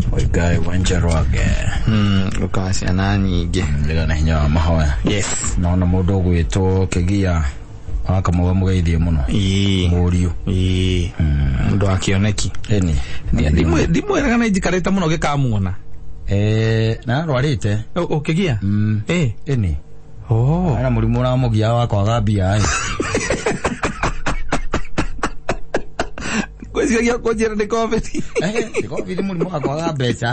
Muigai wa Njoroge. Guka wa ciana nyingĩ. Wĩra na hinya wa mahoya. Yes. Naona mũndũ ũgwĩtwo Kĩgia wa Kamau amũgeithie mũno. Ĩĩ. Mũriũ. Ĩĩ. Mũndũ wa kĩoneki. Ĩni. Ndimwĩraga nĩ njikarĩte mũno gĩkamuona. Na arwarĩte. Ũkĩgia? Ĩĩ. Ĩni. Oh. Ana mũrimũ ũramũgia wa kwaga mbia ĩ. Ngwĩciria kũnjĩra nĩ COVID. Nĩ COVID mũrimũ wa kwaga mbeca.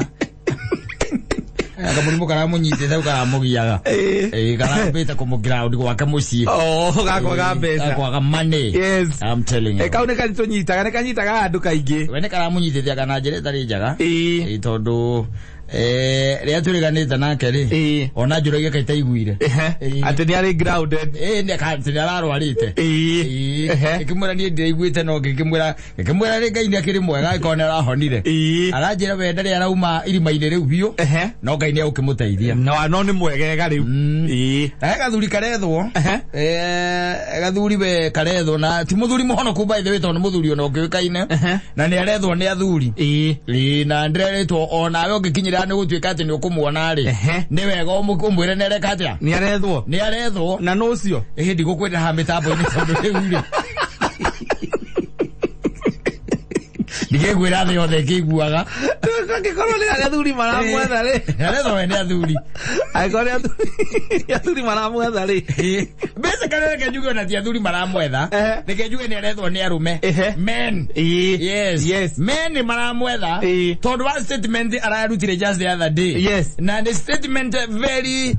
Kamũrimũ karamũnyitĩte hau karamũgiaga. Ĩĩ. Ĩĩ, karambĩte kũmũground gwake mũciĩ. Oh, gakwaga mbeca. Gakwaga money. Yes. I'm telling you. Kau nĩ karitũnyitaga, nĩ kanyitaga andũ kaingĩ. We nĩ karamũnyitĩte kana njĩra ĩtarĩ njega. Ĩĩ. Ĩĩ, tondũ rĩrĩa twĩrĩganĩte nake rĩ, Ĩĩ. ona njũragia kaĩ itaiguire. Ehe. Ĩĩ. Atĩ nĩ arĩ grounded. Ĩĩ, nĩ atĩ nĩ ararwarĩte. Ĩĩ. Ĩĩ. Ehe. Ngĩkĩmwĩra niĩ ndiraiguĩte no ngĩkĩmwĩra rĩ Ngai nĩ akĩrĩ mwega angĩkorwo nĩ arahonire. Ĩĩ. Aranjĩra we ndarĩ arauma irima-inĩ rĩu biũ. Ehe. No Ngai nĩ egũkĩmũteithia. No no nĩ mwegega rĩu. Ĩĩ. Na he gathuri karethwo. Ehe. Gathuri we karethwo na ti mũthuri mũhonoku by the way tondũ nĩ mũthuri ona ũngĩũĩkaine. Ehe. Na nĩ arethwo nĩ athuri. Ĩĩ. Ĩĩ, na ndĩrerĩtwo onawe ũngĩkinyĩra nĩ gũtuĩka atĩ nĩ ũkũmuona rĩ. Ehe. Nĩ wega ũmwĩre nĩ areka atĩa. Nĩ arethwo. Nĩ arethwo. Na nũ ũcio? Ĩhĩ ndigũkwĩra haha mĩtambo-inĩ tondũ rĩu rĩ. Ndigĩkwĩra thĩ yothe ĩkĩiguaga. Angĩkorwo nĩ athuri maramwetha rĩ. Arethwo we nĩ athuri. Angĩkorwo nĩ athuri maramwetha rĩ. Basically reke njuge ona ti athuri maramwetha. Ehe. Reke njuge nĩ arethwo nĩ arũme. Ehe. Men. Ĩĩ. Yes. Yes. Men nĩ maramwetha. Ĩĩ. Tondũ wa statement ararutire just the other day. Yes. Na nĩ statement very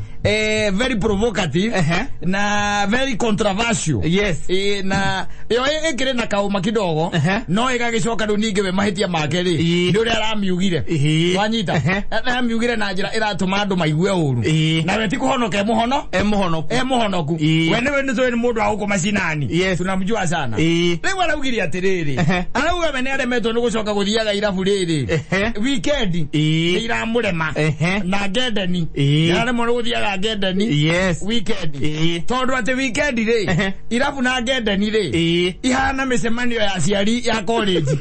very provocative. Ehe. Na very controversial. Yes. Ĩĩ, na ĩyo ĩkĩrĩ na kaũma kidogo. Ehe. No ĩgagĩcoka rĩu ningĩ we mahĩtia make rĩ. Ĩĩ. Nĩ ũrĩa aramiugire. Ĩĩ. Wanyita. Ehe. Aramiugire na njĩra ĩratũma andũ maigue ũru. Ĩĩ. Na we ti kũhonoka e mũhono. E mũhonoku. E mũhonoku. Ĩĩ. We nĩwe nĩ tũĩ nĩ mũndũ wa gũkũ macinani. Yes. Tunamjua sana. Ĩĩ. Rĩu araugire atĩrĩrĩ. Ehe. Arauga we nĩ aremetwo nĩ gũcoka gũthiaga irabu rĩrĩ. Ehe. Weekend. Ĩĩ. Nĩ iramũrema. Ehe. Na ngendeni. Ĩĩ. Nĩ araremwo nĩ gũthiaga ngendeni. Yes. Weekend. Ĩĩ. Tondũ atĩ weekend rĩ. Ehe. Irabu na ngendeni rĩ. Ĩĩ. Ihana mĩcemanio ya aciari ya college.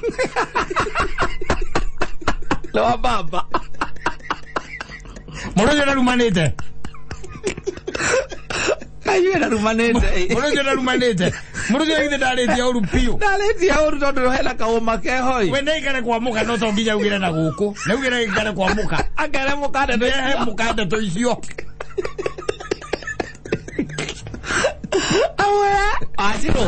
Nĩ wa baba. Mũndũ ũcio ndarumanĩte. Kaigue ndarumanĩte. Mũndũ ũcio ndarumanĩte. Mũndũ ũcio githĩ ndarĩtie ũru biũ. Ndarĩtie ũru tondũ hena kaũma keho ĩ. We nĩ aikare kwa mũka no to nginya augĩre na gũkũ. Nĩ augĩre aikare kwa mũka. Akere mũka ndeto Ndehe icio. mũka ndeto icio. Amwĩre acirwo.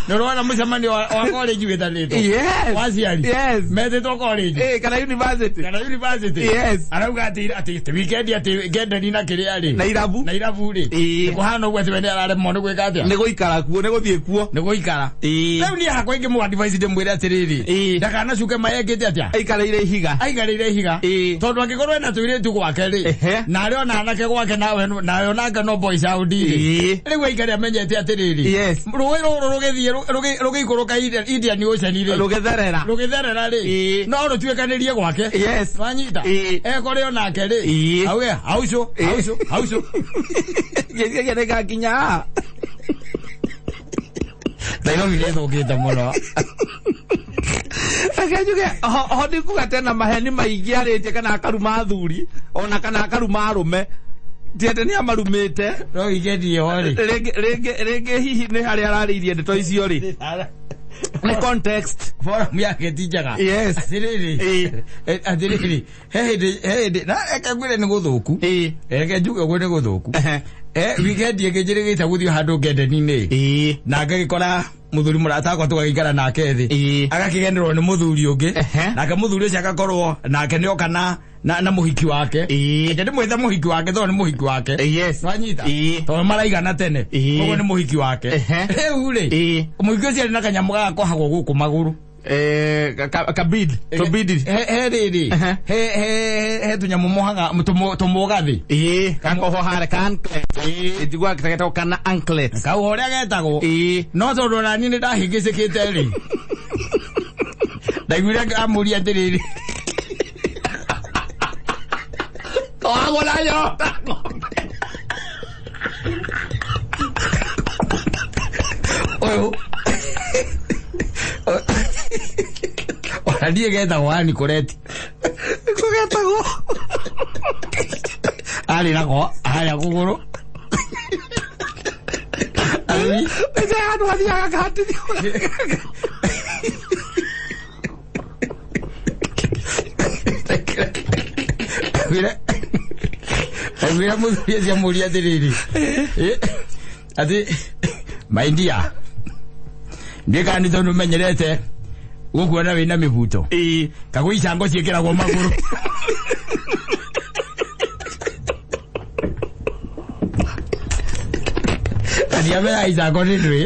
Nĩ ũrona mũcemanio wa college wĩtanĩtwo. Yes. Wa aciari. Yes. Metĩtwo college. Ĩĩ, kana university. Kana university. Yes. Arauga atĩ atĩ weekend atĩ ngendeni na kĩrĩa rĩ. Na irabu. Na irabu rĩ. Ĩĩ. Nĩ kũhana ũguo atĩ we nĩ araremwo nĩ gwĩka atĩa. Nĩ gũikara kuo, nĩ gũthiĩ kuo. Nĩ gũikara. Ĩĩ. Rĩu niĩ hakwa ingĩmũ advise ndĩmwĩre atĩrĩrĩ. Ĩĩ. Ndakanacuke mayekĩte atĩa. Aikarĩire ihiga. Aikarĩire ihiga. Ĩĩ. Tondũ angĩkorwo ena tũirĩtu gwake rĩ. Ehe. Na arĩ ona anake gwake nawe onake no boys out rĩ. Ĩĩ. Rĩu aikare amenyete atĩrĩrĩ. Yes. Rũĩ rũrũ rũgĩthiĩ rũgĩikũrũka Indian Ocean rĩ. Rũgĩtherera. Rũgĩtherera rĩ. Ĩĩ. No rũtuĩkanĩrie gwake. Yes. Wanyita. Ĩĩ. Ekore onake rĩ. Ĩĩ. Auge haucũ Ĩĩ. haucũ haucũ. Gĩciria nĩgakinya haha. Nairobi nĩ ĩthũkĩte mũno. Reke njuge ho ndikuga tena maheni maingĩ arĩtie kana akaruma athuri ona kana akaruma arũme. Ti atĩ nĩ amarumĩte. No weekend ĩyo rĩ. Rĩngĩ hihi nĩ harĩa ararĩirie ndeto icio rĩ. Nĩ context. Forum yake ti njega. Yes. Atĩrĩrĩ. Ĩĩ. Atĩrĩrĩ. He hĩndĩ na reke ngwĩre nĩ gũthũku. Ĩĩ. Reke njuge ũguo nĩ gũthũku. Ehe. Weekend ĩngĩ njĩrĩgĩte gũthiĩ handũ ngendeni-inĩ. Ĩĩ. Na ngagĩkora mũthuri mũrata wakwa tũgagĩikara nake thĩ. Ĩĩ. Agakĩgenerwo nĩ mũthuri ũngĩ. Ehe. Nake mũthuri ũcio agakorwo nake nĩ oka na mũhiki wake. Ĩĩ. Reke ndĩmwĩte mũhiki wake tondũ nĩ mũhiki wake. Yes. Wanyita? Ĩĩ. Tondũ maraigana tene. Ĩĩ. Koguo nĩ mũhiki wake. Ehe. Rĩu rĩ. Ĩĩ. Mũhiki ũcio arĩ na kanyamũ gaka kohagwo gũkũ magũrũ. Kabidi. Tũbidi. He rĩrĩ. Ehe. He tũnyamũ mohaga tũmũgathĩ. Ĩĩ. Gakohwo harĩa ka anklet. Ĩĩ. Njiguaga getagwo kana anklet. Kau ũrĩa getagwo. Ĩĩ. No tondũ ona niĩ nĩ ndahĩngĩcĩkĩte rĩ. Ndaiguire amũria atĩrĩrĩ. Kohagwo na nyota ng'ombe. Ũyũ. Ona niĩ getagwo Ann Coreti. Karĩ nako harĩa kũgũrũ. Athuri Ĩce handũ hathiaga kahatithio. Akwĩra mũthuri ũcio amũrie atĩrĩrĩ, atĩ my dear, ndiĩ kana nĩ tondũ menyerete gũkuona wĩna mĩbuto Ĩĩ. kagũ icango ciĩkĩragwo magũrũ. Ndiamenya icango nĩ ndwĩ.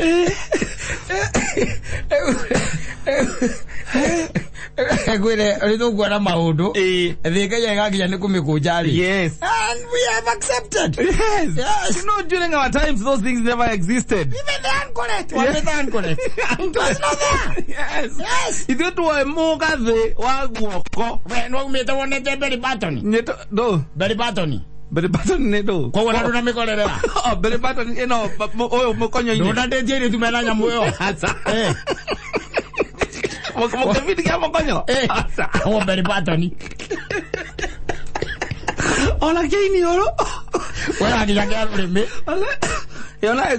Ngwĩre nĩ tũkuona maũndũ Ĩĩ. thĩ Ngai ĩgakinya nĩ kũmĩkũnja rĩ. Yes. And we have accepted. Yes. Yes. You know, during our times, those things never existed. Even the anchoret, yeah. The anchoret. It was not there. Yes. Yes. Ithuĩ tuoe mũgathĩ wa guoko. We nĩwaumĩte wonete belly button. Nĩtũ, ndũ. Belly button. Belly button nĩ ndũ. Koguo na ndũnamĩkorerera. Oh, belly button ĩno ũyũ mũkonyo-inĩ. Ndũnandĩtie airĩtu mena nyamũ ĩyo. Aca. Eh. Mũkĩbindi kĩa mũkonyo. Eh. Aca. Koguo belly button. Ona kĩiniũrũ. We wakinya kĩa rũrĩmĩ.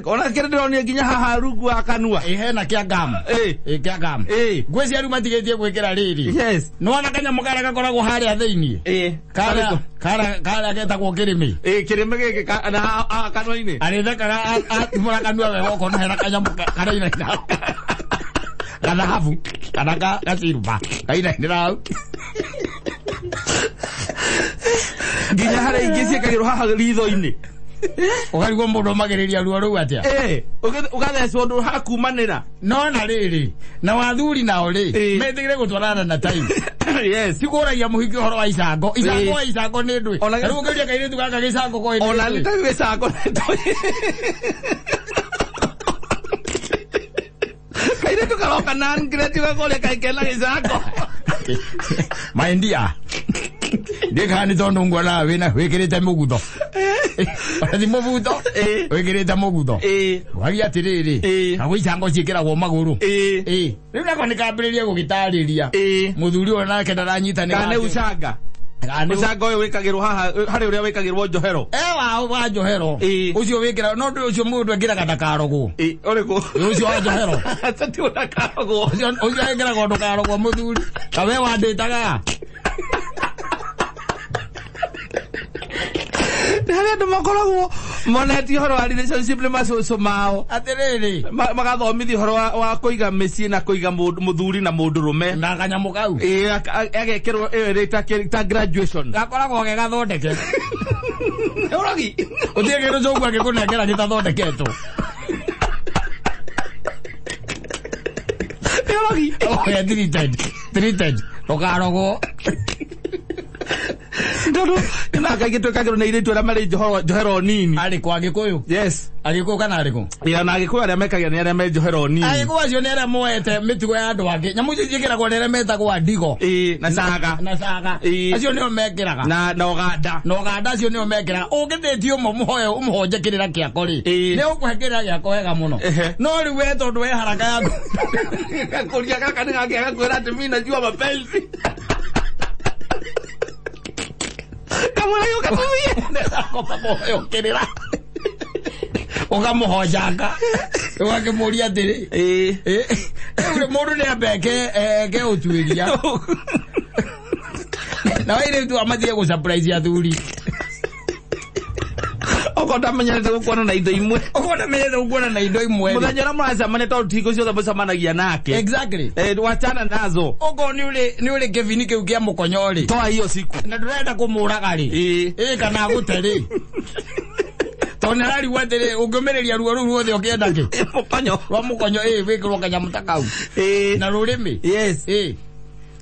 Ona kĩrĩa ndĩronio nginya haha rungu wa kanua. Ĩ hena kĩa gum. Ĩ. Ĩ kĩa gum. Ĩ. Ngwĩciria rĩu matigĩtie gwĩkĩra rĩrĩ. Yes. Nĩwona kanyamũ karĩa gakoragwo harĩa thĩiniĩ. Ĩ. Karĩa karĩa karĩa getagwo kĩrĩmĩ. Ĩ kĩrĩmĩ gĩkĩ na haha kanua-inĩ. Arĩthekaga atumũra kanua wega ũkona hena kanyamũ karainaina. Gathahabu kana gacirba kainainĩra hau. Nginya harĩa ingĩ ciĩkagĩrwo haha ritho-inĩ. Ũkarigwo mũndũ omagĩrĩria ruo rũu atĩa. Ĩ. Ũgathecwo ũndũ hakumanĩra. No na rĩrĩ, na wathuri nao rĩ, Ĩ. metĩkĩre gũtwarana na time. Yes. Ti kũragia mũhiki ũhoro wa icango. Icango Ĩ. wa icango nĩ ndwĩ. Ona Ta rĩu ũngĩũria kairĩtu gaka gĩcango koĩ nĩ Ona ndwĩ. nĩ ta gĩcango nĩ ndwĩ. Kairĩtu karoka na ngireti gakoria kaĩ kena gĩcango. My dear, ndiĩ kana nĩ tondũ nguona wĩna wĩkĩrĩte mũgutho. Ona ti mũbuto, Ĩ. wĩkĩrĩte mũgutho. Ĩ. Wagia atĩrĩrĩ, Ĩ. na gwĩ icango ciĩkĩragwo magũrũ. Ĩ. Ĩ. Rĩu nako nĩkambĩrĩria gũgĩtarĩria. Ĩ. Mũthuri ũyũ nake ndaranyita nĩ Kana nĩ gake. ucanga. Kana nĩ Ucanga ũyũ wĩkagĩrwo haha harĩ ũrĩa wĩkagĩrwo njohero. Ewa wa njohero. Ĩ. Ũcio wĩkĩra no ndũ ũcio mũndũ ekĩraga ndakarogwo. Ĩ, ũrĩkũ? Ũcio wa njohero. Aca ti ũtakarogwo. Ũcio ũcio wĩkĩraga ndũkarogwo mũthuri. Ta we wandĩtaga. Nĩ harĩ andũ makoragwo monetie ũhoro wa relationship nĩ macũcũ mao. Atĩrĩrĩ. Magathomithio ũhoro wa kũiga mĩciĩ na kũiga mũthuri na mũndũrũme. Na kanyamũ kau. Ĩ, agekĩrwo ĩyo ĩrĩ ta graduation. Gakoragwo ge gathondeke. Nĩ ũrogi? Gũtirĩ kĩndũ cũguo angĩkũnengera gĩtathondeketwo. Nĩ ũrogi? Oya treated. Treated. Ndũkarogwo. Tondũ nĩ kaingĩ twĩkagĩrwo nĩ airĩtu arĩa marĩ njohero nini. Arĩkũ Agĩkũyũ? Yes. Agĩkũyũ kana arĩkũ? Ĩ, ona Agĩkũyũ arĩa mekagĩra nĩ arĩa me njohero nini. Agĩkũyũ acio nĩ arĩa moete mĩtugo ya andũ angĩ. Nyamũ icio ciĩkĩragwo nĩ arĩa metagwo andigo. Ĩ, na caga. Na caga. Ĩ. Acio nĩo mekĩraga. Na ũganda. Na ũganda acio nĩo mekĩraga. Ũngĩthĩtie ũmwe mũhoe ũmũhonje kĩrĩra kĩako rĩ. Ĩ. Nĩ ũkũhe kĩrĩra gĩako wega mũno. Ehe. No rĩu we tondũ we haraka yaku. Gakũria gaka nĩ gake gakwĩra atĩ mimi najua mapenzi. Kamwĩra gĩũka tũthiĩ. Nĩakoba mũhoe kĩrĩra. Ũkamũhonjanga. Ũgakĩmũria atĩrĩ. Ĩ. Rĩu mũndũ nĩ ambe eke ũtuĩria. Na airĩtu amathiĩ gũ surprise athuri. Okorwo ndamenyerete gũkuona na indo imwe. Okorwo ndamenyerete gũkuona na indo imwe. Mũthenya ũrĩa mũracemania tondũ ti hingo ciothe mũcemanagia nake. Exactly. Wachana nazo. Okorwo nĩ ũrĩ kĩbini kĩu kĩa mũkonyo rĩ. Toa hiyo siku. Na ndũrenda kũmũraga rĩ. Ĩ. Ĩ kana agũte rĩ. Tondũ nĩ ararigwo atĩrĩ ũngĩũmĩrĩria ruo rũu ruothe ũkĩenda kĩ. Mũkonyo. Rwa mũkonyo ĩ wĩkĩrwo kanyamũ ta kau. Ĩ. Na rũrĩmĩ. Yes. Ĩ.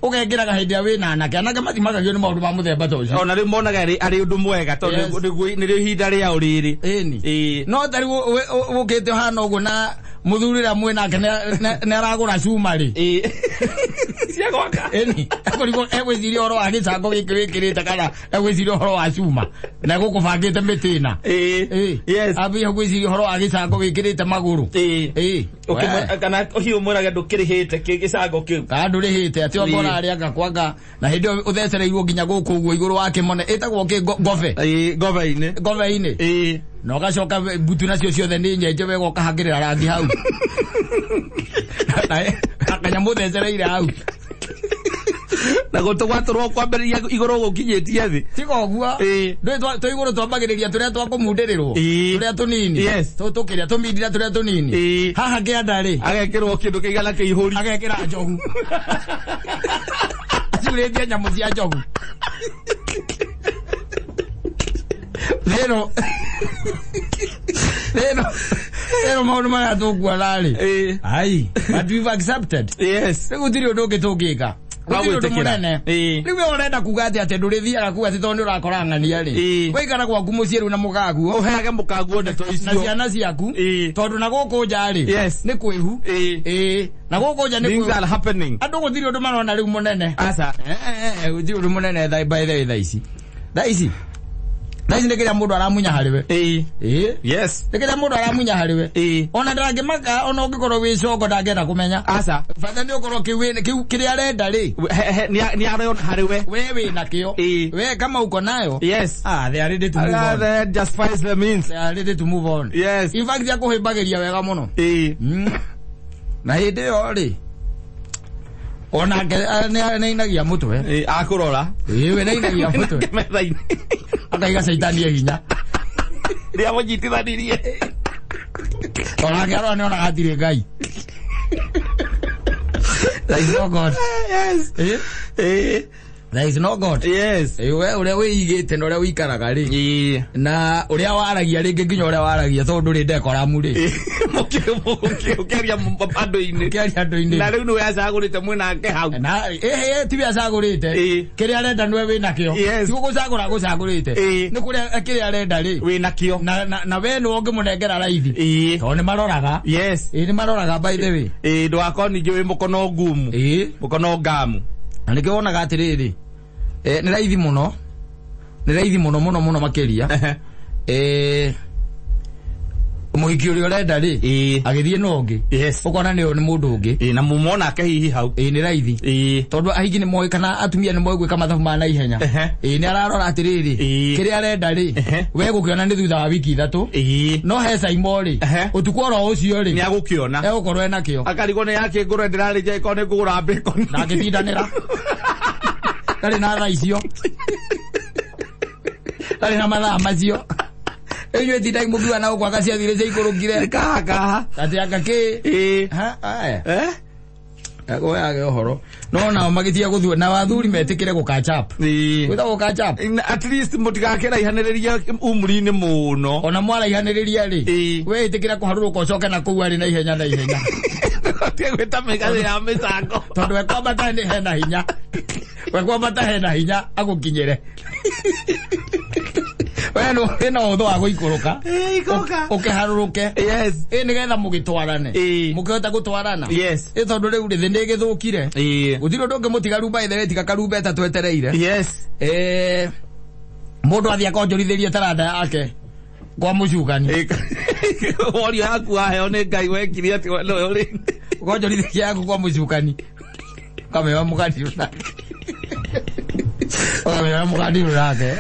Ũgekĩraga hĩndĩ ĩrĩa wĩna anake. Anake matimagagio nĩ maũndũ ma mũthemba ta ũcio. Ona rĩu monaga arĩ ũndũ mwega tondũ Yes. nĩrĩo ihinda rĩao rĩrĩ. Ĩni. Ĩ. No ta rĩu ũkĩte ũhana ũguo na mũthuri ũrĩa mwĩ nake nĩ aragũra cuma rĩ. Ĩ. Cia gwaka. Eni ekũrigwo egwĩciria ũhoro wa gĩcango gĩkĩ wĩkĩrĩte kana egwĩciria ũhoro wa cuma na egũkũbangĩte mĩtĩ ĩna. Ĩĩ. Yes. Ambia gwĩciria ũhoro wa gĩcango wĩkĩrĩte magũrũ. Ĩĩ. Ĩĩ. Ũkĩmwe- kana hihi ũmwĩrage ndũkĩrĩhĩte gĩcango kĩu. Kana ndũrĩhĩte atĩ Ĩĩ. anga ũrarĩ anga kwanga na hĩndĩ ĩyo ũthecereirwo nginya gũkũ ũguo igũrũ wa kĩmone ĩtagwo kĩ ngobe. Ĩĩ, ngobe-inĩ. Ngobe-inĩ. Ĩĩ. Na ũgacoka mbutu nacio ciothe nĩ nyenje wega ũkahakĩrĩra rangi hau. Na kanyamũ ũthecereire hau. Na gũtũ gwatũrwo kwambĩrĩria igũrũ gũkinyĩtie thĩ. Tiga ũguo. Ĩĩ. Ndũĩ twĩ igũrũ twambagĩrĩria tũrĩa twa kũmundĩrĩrwo. Ĩĩ. Tũrĩa tũnini. Yes. Tũkĩrĩa tũmindira tũrĩa tũnini. Ĩĩ. Haha kĩanda rĩ. Agekĩrwo kĩndũ kĩigana kĩihũri. Agekĩra njogu. Acurĩtie nyamũ cia njogu. Rĩro. Rĩro. Rĩro maũndũ marĩa tũkuona rĩ. Ĩĩ. Ai, but we've accepted. Yes. Rĩu gũtirĩ ũndũ ũngĩ tũngĩka. Gũtirĩ ũndũ Wa gwĩtĩkĩra. mũnene. Ĩĩ. Rĩu we ũrenda kuga atĩ atĩ ndũrĩthiaga kuga atĩ tondũ nĩ ũrakora ng'ania rĩ. Ĩĩ. Waikara gwaku mũciĩ rĩu na mũkaguo. Ũheage mũkaguo ndeto Na icio. ciana ciaku. Ĩĩ. Tondũ na gũkũ nja rĩ. Yes. Nĩ kwĩhu. Ĩĩ. Ĩĩ. Na gũkũ nja nĩ Things kwĩhu. are happening. Andũ gũtirĩ ũndũ marona rĩu mũnene. Aca. Gũtirĩ ũndũ mũnene by the way thaa ici. Thaa ici. Thaa ici nĩ kĩrĩa mũndũ aramunya harĩ we. Ĩĩ. Ĩĩ. Yes. Nĩ kĩrĩa mũndũ aramunya harĩ we. Ĩĩ. Ona ndangĩmaka ona ũngĩkorwo wĩ congo ndangĩenda kũmenya. Aca. Bata nĩ ũkorwo kĩu kĩrĩa arenda rĩ. Nĩ arona harĩ we. We wĩ nakĩo. Ĩĩ. We kama uko nayo. Yes. Ah, they are ready to move on. That justifies the means. They are ready to move on. Yes. In fact, akũhĩmbagĩria wega mũno. Ĩĩ. Na hĩndĩ ĩyo rĩ onake nĩainagia mũtwe. Ĩĩ, akũrora. Ĩĩ, we nĩainagia mũtwe. Metha-inĩ. Akaiga caitani e hinya. Rĩrĩa mũnyitithanirie. Onake arora nĩonaga hatirĩ Ngai. There is no God. Yes. Ĩĩ. Ĩĩ. There is no God. Yes. Ĩĩ, we ũrĩa wĩigĩte na ũrĩa wĩikaraga rĩ. Ĩĩ. Na ũrĩa waragia rĩngĩ nginya ũrĩa waragia tondũ ndũrĩ decorum rĩ. Ũkĩaria andũ-inĩ. Ũkĩaria andũ-inĩ. Na rĩu nĩwe acagũrĩte mwĩnake hau. Na ĩhĩ tiwe acagũrĩte. Ĩĩ. Kĩrĩa arenda nĩwe wĩnakĩo. Yes. Ti gũgũcagũra agũcagũrĩte. Ĩĩ. Nĩ kũrĩa kĩrĩa arenda rĩ. Wĩnakĩo. Na we nĩwe ũngĩmũnengera raithi. Ĩĩ. Tondũ nĩ maroraga. Yes. Ĩĩ nĩ maroraga by the way. Ĩĩ, ndũgakorwo ningĩ wĩ mũkono ngumu. Ĩĩ. Mũkono ngamu. Na nĩkĩo wonaga atĩrĩrĩ. Nĩ raithi mũno. Nĩ raithi mũno mũno mũno makĩria. Mũhiki ũrĩa ũrenda rĩ. Ĩĩ. Agĩthiĩ na ũngĩ. Yes. Ũkona nĩ mũndũ ũngĩ. Ĩĩ, na mũmonake hihi hau. Ĩĩ nĩ raithi. Ĩĩ. Tondũ ahiki nĩ moĩ kana atumia nĩ moĩ gwĩka mathabu ma naihenya. Ĩĩ nĩ ararora atĩrĩrĩ. Ĩĩ. Kĩrĩa arenda rĩ. We gũkĩona nĩ thutha wa wiki 3. Ĩĩ. No he Saimo rĩ. Ũtukũ oro ũcio rĩ. Nĩ agũkĩona. Egũkorwo enakĩo. Akarigwo nĩ yake ngũrwe ndĩrarĩ nja ĩkorwo nĩ ngũgũra bacon. Ndangĩtindanĩra. Ndarĩ na thaa icio. Ndarĩ na mathaa macio. Inyuĩ tindai mũkiuga na gũkũ anga ciathire ciaikũrũkire. Kaha kaha. Atĩ anga kĩ. Ĩĩ. Ha, aya. Eh? Agoyage ũhoro. No nao magĩtiga gũthua na athuri metĩkĩre gũ catch up. Ĩĩ. Gwĩtagwo catch up. At least mũtigakĩraihanĩrĩria umri-inĩ mũno. Ona mwaraihanĩrĩria rĩ. Ĩĩ. We ĩtĩkĩra kũharũrũka ũcoke na kũu arĩ na ihenya na ihenya. Tiga gwĩta mĩgathĩ ya mĩcango. Tondũ we kwambata nĩ hena hinya. We kwambata hena hinya agũkinyĩre. We wĩna ũhũthũ wa gũikũrũka. Ĩĩ, ikũrũka. Ũkĩharũrũke. Yes. Ĩĩ nĩgetha mũgĩtwarane. Ĩĩ. Mũkĩhota gũtwarana. Yes. Ĩĩ tondũ rĩu rĩ thĩ nĩ ĩgĩthũkire. Ĩĩ. Gũtirĩ ũndũ ũngĩ mũtigaru by the way tiga karumbeta twetereire. Yes. Mũndũ athiĩ akonjorithĩrie taranda yake kwa mũcukani. Worio yaku waheo nĩ Ngai wekire atĩ we nĩwe ũrĩ. Ũkonjorithĩria yaku kwa mũcukani. Ũkamĩoya mũkanirũ nake. Ũkamĩoya mũkanirũ nake.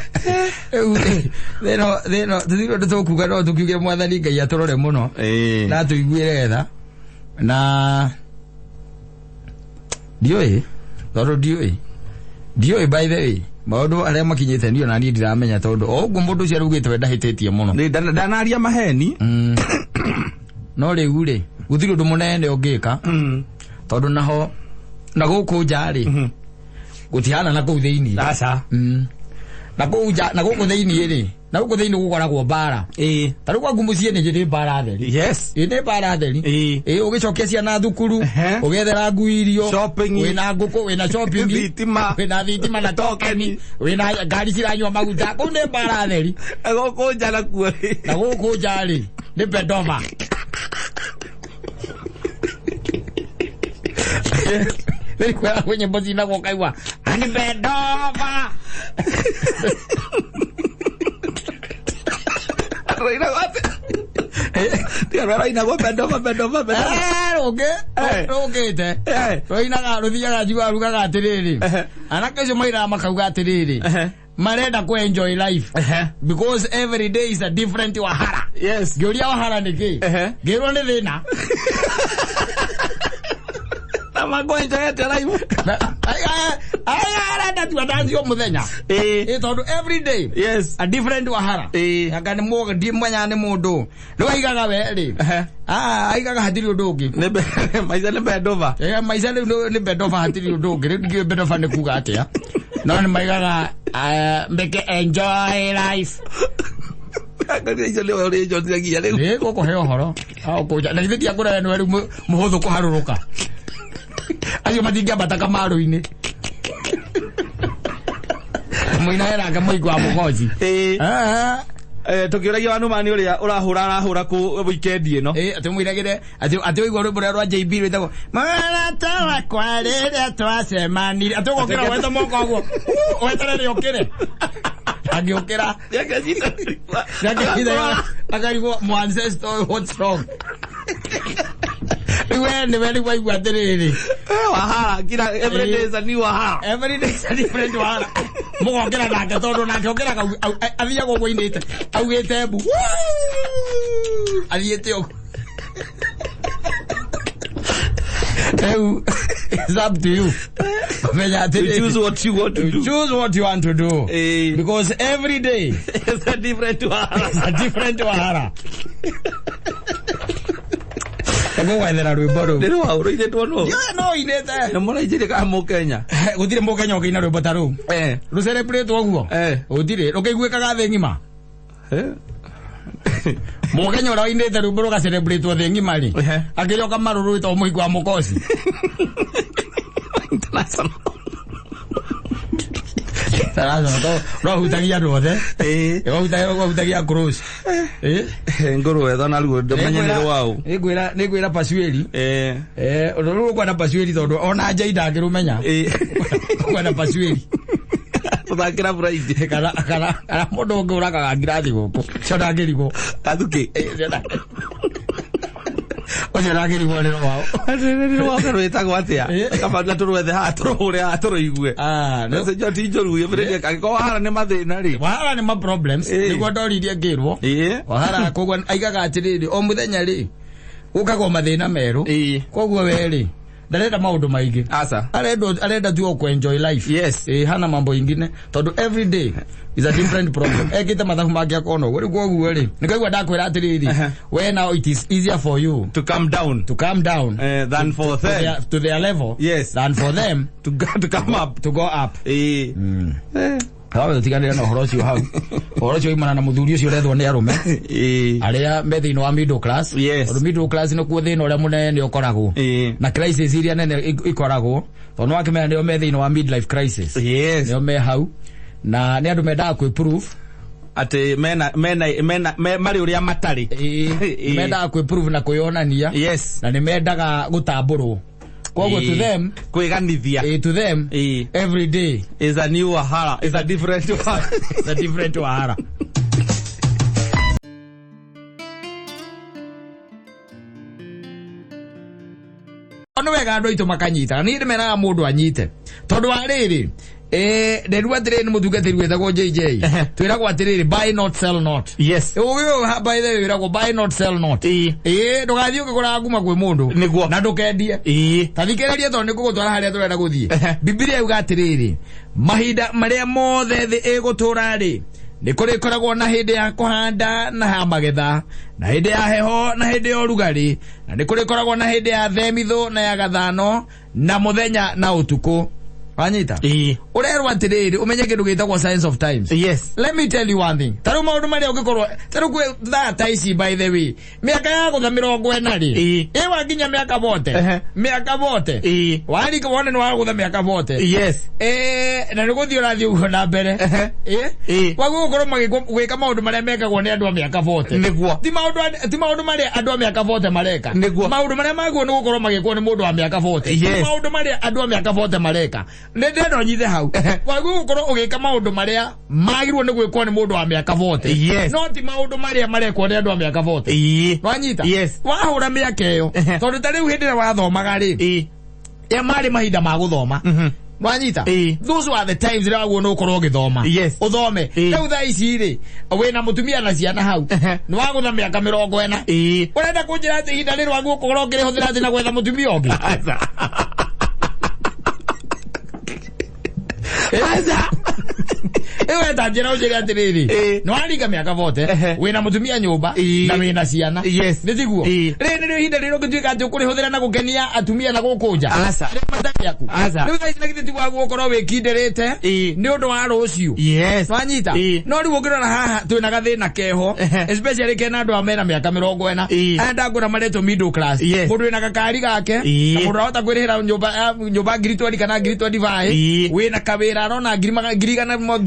Rĩu thĩno tũtirĩ ũndũ tũkuga no tũkiuge mwathani Ngai atũrore mũno. Na atũiguĩre tha. Na ndiũĩ tondũ ndiũĩ. Ndiũĩ by the way. Maũndũ arĩa makinyĩte niĩ ona niĩ ndiramenya tondũ o ũguo mũndũ ũcio araugĩte we ndahĩtĩtie mũno. Ndanaria maheni. No rĩu rĩ gũtirĩ ũndũ mũnene ũngĩka. Tondũ naho na gũkũ nja rĩ gũtihana na kũu thĩinĩ. Aca. Na kũu nja na gũkũ thĩinĩ rĩ na gũkũ thĩinĩ gũkoragwo mbara. Ĩĩ. Ta rĩu gwaku mũciĩ nĩ mbara theri. Yes. Ĩĩ nĩ mbara theri. Ĩĩ. Ĩĩ ũgĩcokia ciana thukuru, ũgethera ngui irio, Shopping. wĩna ngũkũ, wĩna shopping, Thitima. wĩna thitima na tokeni, wĩna ngari ciranyua maguta. Kũu nĩ mbara theri. Na gũkũ nja nakuo rĩ. Na gũkũ nja rĩ nĩ pedova. Rĩu nyĩmbo cinagwo ũkaigua ani bendova. Rainagwo bendova bendova bendova. Rũngĩ rũngĩte rũinaga rũthiaga njiguaga rugaga atĩrĩrĩ, anake acio mairaga makauga atĩrĩrĩ, marenda ku enjoy life because every day is a different wahara. Yes. Ngĩũria wahara nĩ kĩ, ngĩrwo nĩ thĩna. Na makwenjoy atĩa life? Arenda tu andaci o mũthenya. Ĩĩ. Tondũ every day Yes. a different wahara. Ĩĩ. Anga nĩ mũndũ ndimenya nĩ mũndũ rĩu aigaga we rĩ, aigaga hatirĩ ũndũ ũngĩ. Maica nĩ bendova. Maica rĩu nĩ bendova, hatirĩ ũndũ ũngĩ. Rĩu ndiũĩ bendova nĩ kuga atĩa, no nĩ maigaga make enjoy life. Icio nĩwe ũrĩnjotithagia rĩu. Ĩ gũkũhe ũhoro ũkũnja na githĩ ndiakũraya nĩwe rĩu mũhũthũ kũharũrũka, acio matingĩambata kamarũ-inĩ mũina heranga mũingĩ wa mũgoci. Ĩĩ. Tũkĩũragia Wanumani ũrĩa ũrahũra arahũra kũ weekend ĩno. Ĩ atĩ mũinagĩre atĩ ũigua rwĩmbo rũrĩa rwa JB rwĩtagwo mũrata wakwa rĩrĩa twacemanire, atĩ ũgokĩra wethe moko ũguo weterere ũkĩre, angĩũkĩra akarigwo mo ancestor, what's wrong? Rĩu we nĩwe rĩu waigua atĩrĩrĩ, Wahara kila every day is a new wahara. Every day is a different wahara. Mũgokĩra nake tondũ nake okĩraga athiaga ũguo ainĩte augĩte mbu athiĩte ũguo. Rĩu it's up to you menya atĩrĩrĩ, choose what you want to do. Choose what you want to do. Because every day is a different wahara. It's a different wahara. Ngũgwethera rwĩmbo rũu. Nĩ rwaũrũithĩtwo nũ? Ndiũĩ no inĩte. Nĩ mũrainjĩrĩ kana mũkenya? Gũtirĩ mũkenya ũkĩina rwĩmbo ta rũu. Rũcerebũrĩtwo ũguo. Gũtirĩ rũkĩiguĩkaga thĩ ng'ima. Mũkenya ũrĩa wainĩte rwĩmbo rũgacerebũrĩtwo thĩ ng'ima rĩ, akĩrĩ o kamarũ rwĩtagwo mũhiki wa mũkoci. International. Rwahutagia andũ othe. Rwahutagia cross. Ngũrwetha naruo ndũmenye nĩ rwaũ. Nĩngwĩra Pasueli. Ũndũ rũrũ ũkwenda Pasueli tondũ ona Njai ndangĩrũmenya. Ũkwenda Pasueli. Tũthakĩra Friday. Kana mũndũ ũngĩ ũrakaga ngirathi gũkũ. Ũcio ndangĩrigwo. Gathukĩ. Ũcio ndangĩrigwo nĩ rwaũ. Nĩ rwaũ rwĩtagwo atĩa? Kaba na tũrwethe haha tũrũhũre haha tũrũigue. Message ti njũru angĩkorwo wahara nĩ mathĩna rĩ. Wahara nĩ ma problems. Nĩguo ndoririe ngĩrwo. Wahara koguo aigaga atĩrĩrĩ o mũthenya rĩ gũkagwo mathĩna merũ. Koguo we rĩ ndarenda maũndũ maingĩ. Asa. Arenda tu o enjoy life. Yes. Hana mambo ingine tondũ every day is a different problem. Ekĩte mathabu make akona ũguo. Rĩu koguo rĩ nĩkaigua ndakwĩra atĩrĩrĩ, we now it is easier for you to calm down. To calm down than for them. To their level. Yes. Than for them to come up. To go up. Hawa tutiganire na ũhoro ũcio hau. Ũhoro ũcio imana na mũthuri ũcio ũrethwo nĩ arũme. Arĩa me thĩinĩ wa middle class. Yes. Tondũ middle class nĩkuo thĩna ũrĩa mũnene ũkoragwo. Na crisis iria nene ikoragwo. Tondũ nĩwakĩmenya nĩo me thĩinĩ wa midlife crisis. Yes. Nĩo me hau. Na nĩ andũ mendaga kwĩ-prove atĩ mena marĩ ũrĩa matarĩ. Nĩ mendaga kwĩ-prove na kwĩyonania. Yes. Na nĩ mendaga gũtambũrwo. Koguo to them, kwĩganithia. To them, every day is a new wahara, is a different wahara. It's a different wahara. Nĩ wega andũ aitũ makanyita. Niĩ ndĩmeraga mũndũ anyite. Tondũ wa rĩrĩ, nderua atĩrĩrĩ nĩ mũtungatĩri wĩtagwo JJ. Twĩragwo atĩrĩrĩ, buy not sell not. Yes. Ũgĩ by the way wĩragwo buy not sell not. Ndũgathiĩ ũkĩgũraga kuma kwĩ mũndũ. Nĩguo. Na ndũkendie. Ta thikĩrĩria tondũ nĩngũgũtwara harĩa tũrenda gũthiĩ. Bibilia yuga atĩrĩrĩ, mahinda marĩa mothe thĩ ĩgũtũra rĩ, nĩ kũrĩkoragwo na hĩndĩ ya kũhanda na ya magetha, na hĩndĩ ya heho na hĩndĩ ya ũrugarĩ, na nĩ kũrĩkoragwo na hĩndĩ ya themithũ na ya gathano, na mũthenya na ũtukũ. Wanyita? Ũrerwo atĩrĩrĩ, ũmenye kĩndũ gĩtagwo science of times. Yes. Let me tell you one thing. Tarĩu maũndũ marĩa ũngĩkorwo tarĩu kwĩ thaa ta ici, by the way, mĩaka ya gũtha 40 rĩ, Ĩĩ. ĩ wakinya mĩaka bote, Ehe. mĩaka bote, Ĩĩ. warika wone nĩ wagũtha mĩaka bote. Yes. Na nĩ gũthiĩ ũrathiĩ ũguo na mbere. Ehe. Ĩ? Ĩĩ. Waguo gũkorwo gwĩka maũndũ marĩa mekagwo nĩ andũ a mĩaka bote. Nĩguo. Ti maũndũ marĩa andũ a mĩaka bote mareka. Nĩguo. Maũndũ marĩa maguo nĩ gũkorwo magĩkwo nĩ mũndũ wa mĩaka bote. Yes. Ti maũndũ marĩa andũ a mĩaka bote mareka. Nĩ ndĩrenda ũnyite hau. Waguo gũkorwo ũgĩka maũndũ marĩa magĩrĩirwo nĩ gwĩkwo nĩ mũndũ wa mĩaka bote. Yes. No ti maũndũ marĩa marekwo nĩ andũ a mĩaka bote. Ĩĩ. Wanyita? Yes. Wahũra mĩaka ĩyo. Ehe. Tondũ ta rĩu hĩndĩ ĩrĩa wathomaga rĩ, Ĩĩ. ya marĩ mahinda ma gũthoma. Wanyita? Ĩĩ. Those were the times rĩrĩa waguo nĩ ũkorwo ũgĩthoma. Yes. Ũthome. Ĩĩ. Rĩu thaa ici rĩ, wĩna mũtumia na ciana hau. Ehe. Nĩ wagũtha mĩaka 40. Ĩĩ. Ũrenda kũnjĩra atĩ ihinda rĩrĩ waguo ũkorwo ũkĩrĩhũthĩra atĩ na gwetha mũtumia ũngĩ? Aca. Aca. Ĩyo eta njĩra ũnjĩre atĩrĩrĩ, Ĩĩ. nĩ waringa mĩaka bote, Ehe. wĩna mũtumia nyũmba, Ĩĩ. na wĩna ciana. Yes. Nĩ tiguo? Ĩĩ. Rĩrĩ nĩrĩo ihinda rĩrĩa ũngĩtuĩka atĩ ũkũrĩhũthĩra na gũkenia atumia na gũkũ nja. Aca. Arĩa matarĩ aku. Aca. Rĩu thaa ici na githĩ tiguo waguo ũkorwo wĩkindĩrĩte Ĩĩ. nĩ ũndũ wa rũciũ. Yes. Wanyita? Ĩĩ. No rĩu ũngĩrora haha twĩna gathĩna keho, Ehe. especially kena andũ a mena mĩaka 40. Ĩĩ. Aya ndangũra maretwo middle class. Yes. Mũndũ wĩna gakari gake, Ĩĩ. na mũndũ arahota kwĩrĩhĩra nyũmba ngiri 20 kana ngiri 25, Ĩĩ. wĩna kawĩra arona ngiri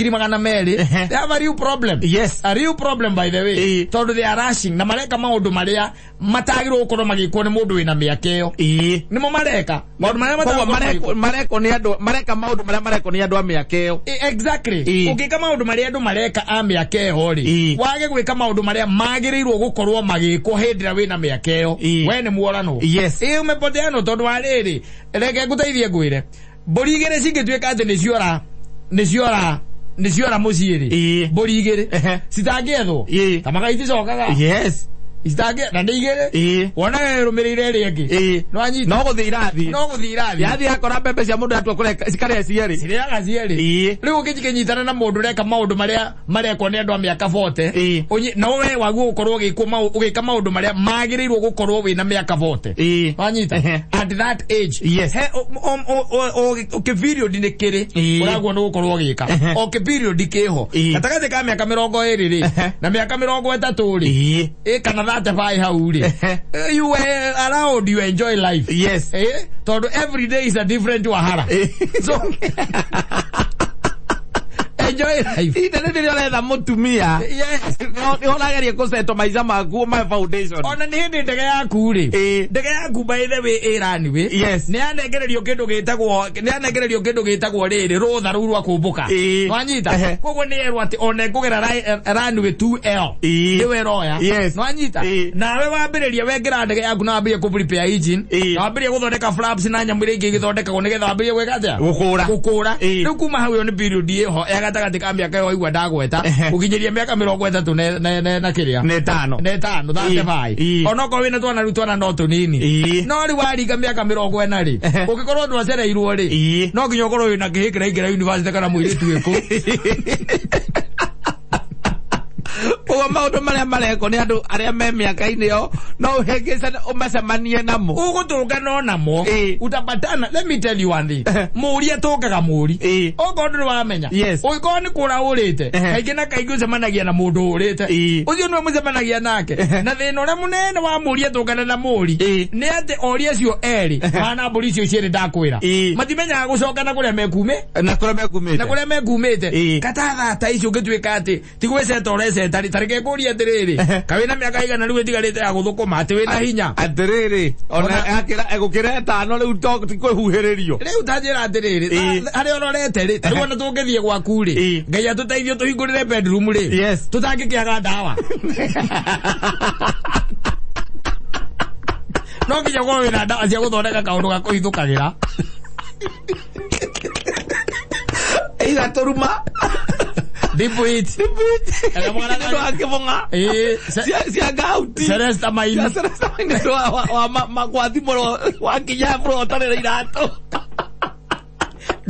100,200. Ehe. They have a real problem. Yes. A real problem, by the way. Ĩĩ. Tondũ they are rushing na mareka maũndũ marĩa matagĩrĩirwo gũkorwo magĩkwo nĩ mũndũ wĩna mĩaka ĩyo. Ĩĩ. Nĩmo mareka maũndũ marĩa Koguo matagĩrĩirwo mareko mareko nĩ andũ mareka maũndũ marĩa mareko nĩ andũ a mĩaka ĩyo. Exactly. Ĩĩ. Ũngĩka maũndũ marĩa andũ mareka a mĩaka ĩyo rĩ, Ĩĩ. wage gwĩka maũndũ marĩa magĩrĩirwo gũkorwo magĩkwo hĩndĩ ĩrĩa wĩna mĩaka ĩyo, Ĩĩ. we nĩ mworanwo. Yes. Ĩĩ, umepoteanwo tondũ wa rĩrĩ, reke ngũteithie ngwĩre, mbũri igĩrĩ cingĩtuĩka atĩ nĩciora nĩciora nĩciora mũciĩ rĩ, Ĩĩ. mbũri igĩrĩ Ehe. citangĩethwo Ĩĩ. ta maga iticokaga. Yes. Citangĩ na nĩ igĩrĩ, Ĩĩ. wonaga ĩrũmĩrĩire ĩrĩa ĩngĩ. Ĩĩ. Nĩwanyita? No gũthiĩ irathiĩ. No gũthiĩ irathiĩ. Yathiĩ yakora mbembe cia mũndũ yatua kũreka cikarĩa cierĩ. Cirĩaga cierĩ. Ĩĩ. Rĩu ũngĩkĩnyitana na mũndũ ũreka maũndũ marĩa marekwo nĩ andũ a mĩaka bote, Ĩĩ. na we waguo gũkorwo ũgĩka maũndũ marĩa magĩrĩirwo gũkorwo wĩna mĩaka bote. Ĩĩ. Wanyita? Ehe. At that age. Yes. He kĩperiod nĩ kĩrĩ Ĩĩ. ũraguo nĩ gũkorwo ũgĩka Ehe. o kĩperiod kĩho Ĩĩ. gatagatĩ ka mĩaka 20 rĩ Ehe. na mĩaka 30 rĩ, Ĩĩ. ĩ kana 35 hau rĩ, Ehe. you allowed you enjoy life. Yes. Tondũ every day is a different wahara. So enjoy life. Ihinda rĩrĩ rĩrĩa ũretha mũtumia. Yes. Nĩ ũrageria gũsettle maica maku ma foundation. Ona nĩ hĩndĩ ndege yaku rĩ, Ĩĩ. ndege yaku by the way ĩ runway. Yes. Nĩ yanengererio kĩndũ gĩtagwo nĩ yanengererio kĩndũ gĩtagwo rĩrĩ rũtha rũu rwa kũmbũka. Ĩĩ. Nwanyita? Ehe. Koguo nĩ yerwo atĩ ona ĩkũgera runway 2L. Ĩĩ. Nĩwe ĩroya. Yes. Nwanyita? Ĩĩ. Nawe wambĩrĩria wengĩra ndege yaku na wambĩrĩria kũ prepare engine. Ĩĩ. Na wambĩrĩria gũthondeka flaps na nyamũ iria ingĩ igĩthondekagwo nĩgetha wambĩrĩrie gwĩka atĩa? Gũkũra. Gũkũra. Ĩĩ. Rĩu kuma hau ĩyo nĩ period ĩho ya gatagatĩ ka mĩaka ĩyo waigua ndagweta Ehe. gũkinyĩria mĩaka 35 na kĩrĩa Nĩ ĩtano. nä tano Ĩĩ. Ĩĩ. onokorwo wĩna twana rĩu twana no tũnini, Ĩĩ. no rĩu waringa mĩaka 40 rĩ, Ehe. ũngĩkorwo ndwacereirwo rĩ, Ĩĩ. no nginya ũkorwo wĩna kĩhĩ kĩraingĩra university kana mũirĩtu wĩkũ. Koguo maũndũ marĩa marekwo nĩ andũ arĩa me mĩaka-inĩ ĩyo no ũhĩngĩcane ũmacemanie namo. Ũgũtũngana namo. Ĩĩ. Utapatana. Let me tell you one thing, Ehe. mũri atũngaga mũri. Ĩĩ. Okorwo ndũrĩ wamenya, Yes. ũngĩkorwo nĩ kũra ũrĩte, Ehe. kaingĩ na kaingĩ ũcemanagia na mũndũ ũrĩte. Ĩĩ. Ũcio nĩwe mũcemanagia nake. Ehe. Na thĩna ũrĩa mũnene wa mũri atũngana na mũri Ĩĩ. nĩ atĩ ori acio erĩ hana mbũri icio cierĩ ndakwĩra, Ĩĩ. matimenyaga gũcokana kũrĩa mekume Na kũrĩa mekumĩte. na kũrĩa mekumĩte. Ĩĩ. Katatha ta icio ũngĩtuĩka atĩ ti gwĩceta ũreceta rĩ, tareke ngũrie atĩrĩrĩ, Ehe. kawĩna mĩaka igana rĩu ĩtigarĩte ya gũthũkũma atĩ wĩna hinya? Atĩrĩrĩ, ona Ona- akĩra egũkĩra ĩtano rĩu to ti kwĩhuhĩrĩrio. Rĩu ta njĩra atĩrĩrĩ, Ĩĩ. harĩa ũrorete rĩ, tarĩu ona tũngĩthiĩ gwaku rĩ, Ĩĩ. Ngai atũteithie tũhingũrĩre bedroom rĩ, Yes. tũtangĩkĩaga ndawa, no nginya ũkorwo wĩna ndawa cia gũthondeka kaũndũ ga kũhithũkagĩra. Ĩira tũruma. Deep it. Kana mwana Nĩ ũndũ wa kĩbũng'a. Ĩĩ, Cia ngauti. Celesta Maini. Cia Celesta Maini nĩ wa gwathimũrwo wakinya bũrũri ũtarĩ na iratũ.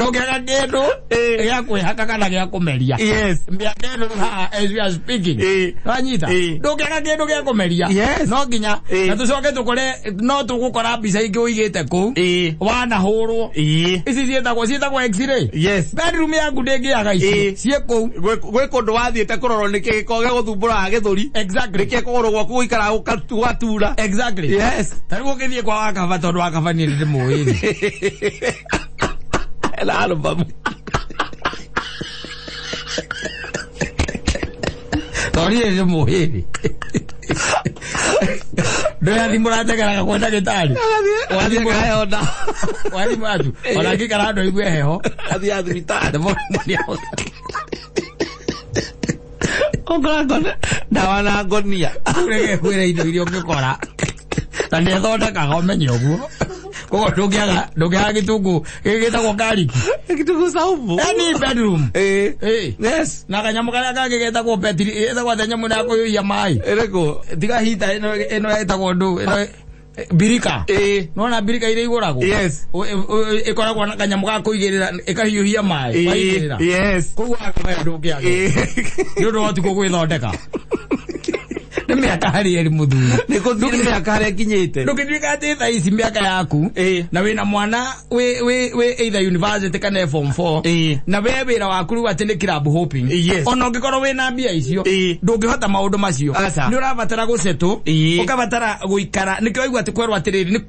Ndũngĩaga kĩndũ gĩa kwĩhaka kana gĩa kũmeria. Yes. Mĩaka ĩno rĩu haha as we are speaking. Wanyita? Ndũngĩaga kĩndũ gĩa kũmeria. Yes. No nginya na tũcoke tũkore no tũgũkora mbica ingĩ ũigĩte kũu. Wanahũrwo. Ici ciĩtagwo x-ray. Yes. Bedroom yaku ndĩngĩaga icio. Ciĩ kũu. Gwĩ kũndũ wathiĩte kũrorwo nĩkĩ gĩkoragwo gĩgũthumbũraga gĩthũri. Exactly. Nĩkĩ kũgũrũ gwaku gũikaraga gũgatura. Exactly. Yes. Ta rĩu ũngĩthiĩ kwa wakaba tondũ wakaba niĩ nĩndĩmũĩ rĩ. Ena album. Tondũ niĩ nĩndĩmũĩ rĩ. Ndũyathi mũrategeraga kwa ndagĩtarĩ. Wathiĩ kaheo ndawa. Wathiĩ mũratu. Ona ngĩikara handũ aigue heho. Athiĩ thibitarĩ. Ũkora ndawa na ngonia. Reke kwĩra indo iria ũngĩkora. Na nĩethondekaga ũmenye ũguo. Koguo ndũngĩaga gĩtũngũ gĩkĩ gĩtagwo garlic. Gĩtũngũ saumu. Any bedroom. Yes. Na kanyamũ karĩa kangĩ getagwo betri, getagwo atĩa nyamũ ya kũiyũria maĩ. Ĩrĩkũ? Tiga hita ĩno ĩtagwo ndũ, ĩno birika. Nĩwona birika iria igũragwo? Yes. Ĩkoragwo na kanyamũ ga kũigĩrĩra, ĩkahiũhia maĩ, waigĩrĩra. Yes. Koguo wakaba ndũngĩaga. Nĩ ũndũ wa ũtukũ gwĩthondeka. Nĩ mĩaka harĩ ĩrĩ mũthuri. Nĩ kũthiĩ nĩ mĩaka harĩa ĩkinyĩte. Ndũngĩtuĩka atĩ thaa ici mĩaka yaku na wĩna mwana wĩ either university kana form 4 na we wĩra waku rĩu atĩ nĩ club hopping. Yes. Ona ũngĩkorwo wĩna mbia icio ndũngĩhota maũndũ macio. Aca. Nĩ ũrabatara gũcetũ, ũkabatara gũikara. Nĩkĩo waigua atĩ kwerwo atĩrĩrĩ,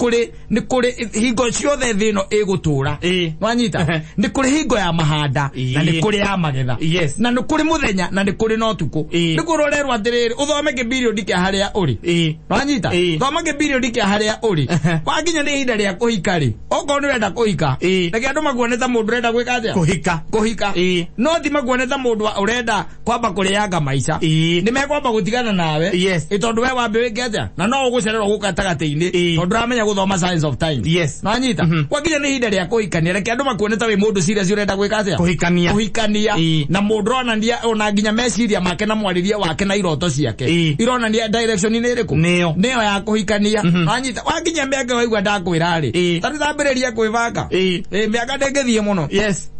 nĩ kũrĩ hingo ciothe thĩ ĩno ĩgũtũra. Wanyita? Nĩ kũrĩ hingo ya mahanda na nĩ kũrĩ ya magetha. Yes. Na nĩ kũrĩ mũthenya na nĩ kũrĩ na ũtukũ. Nĩ kũrĩ ũrerwo atĩrĩrĩ, ũthome kĩbiriodi kĩa harĩa ũrĩ. Wanyita? Thoma kĩbiriodi kĩa harĩa ũrĩ. Wakinya nĩ ihinda rĩa kũhika rĩ, okorwo nĩ ũrenda kũhika, reke andũ makuone ta mũndũ ũrenda gwĩka atĩa? Kũhika. Kũhika. No ti makuone ta mũndũ ũrenda kwamba kũrĩanga maica. Nĩ mekwamba gũtigana nawe. Yes. Tondũ we wambe wĩke atĩa? Na no ũgũcererwo gũka gatagatĩ-inĩ. Tondũ ndũramenya gũthoma signs of time. Yes. Wanyita? Wakinya nĩ ihinda rĩa kũhikania, reke andũ makuone ta wĩ mũndũ serious ũrenda gwĩka atĩa? Kũhikania. Kũhikania. Na mũndũ ũronania ona nginya meciria make na mwarĩrie wake na iroto ciake. Ironania direction nĩ ĩrĩkũ? Nĩyo. Nĩyo ya kũhikania. Wanyita? Wakinya mĩaka waigua ndakwĩra rĩ. Ta rĩu tambĩrĩria kwĩbanga. Mĩaka ndĩngĩthiĩ mũno. Yes.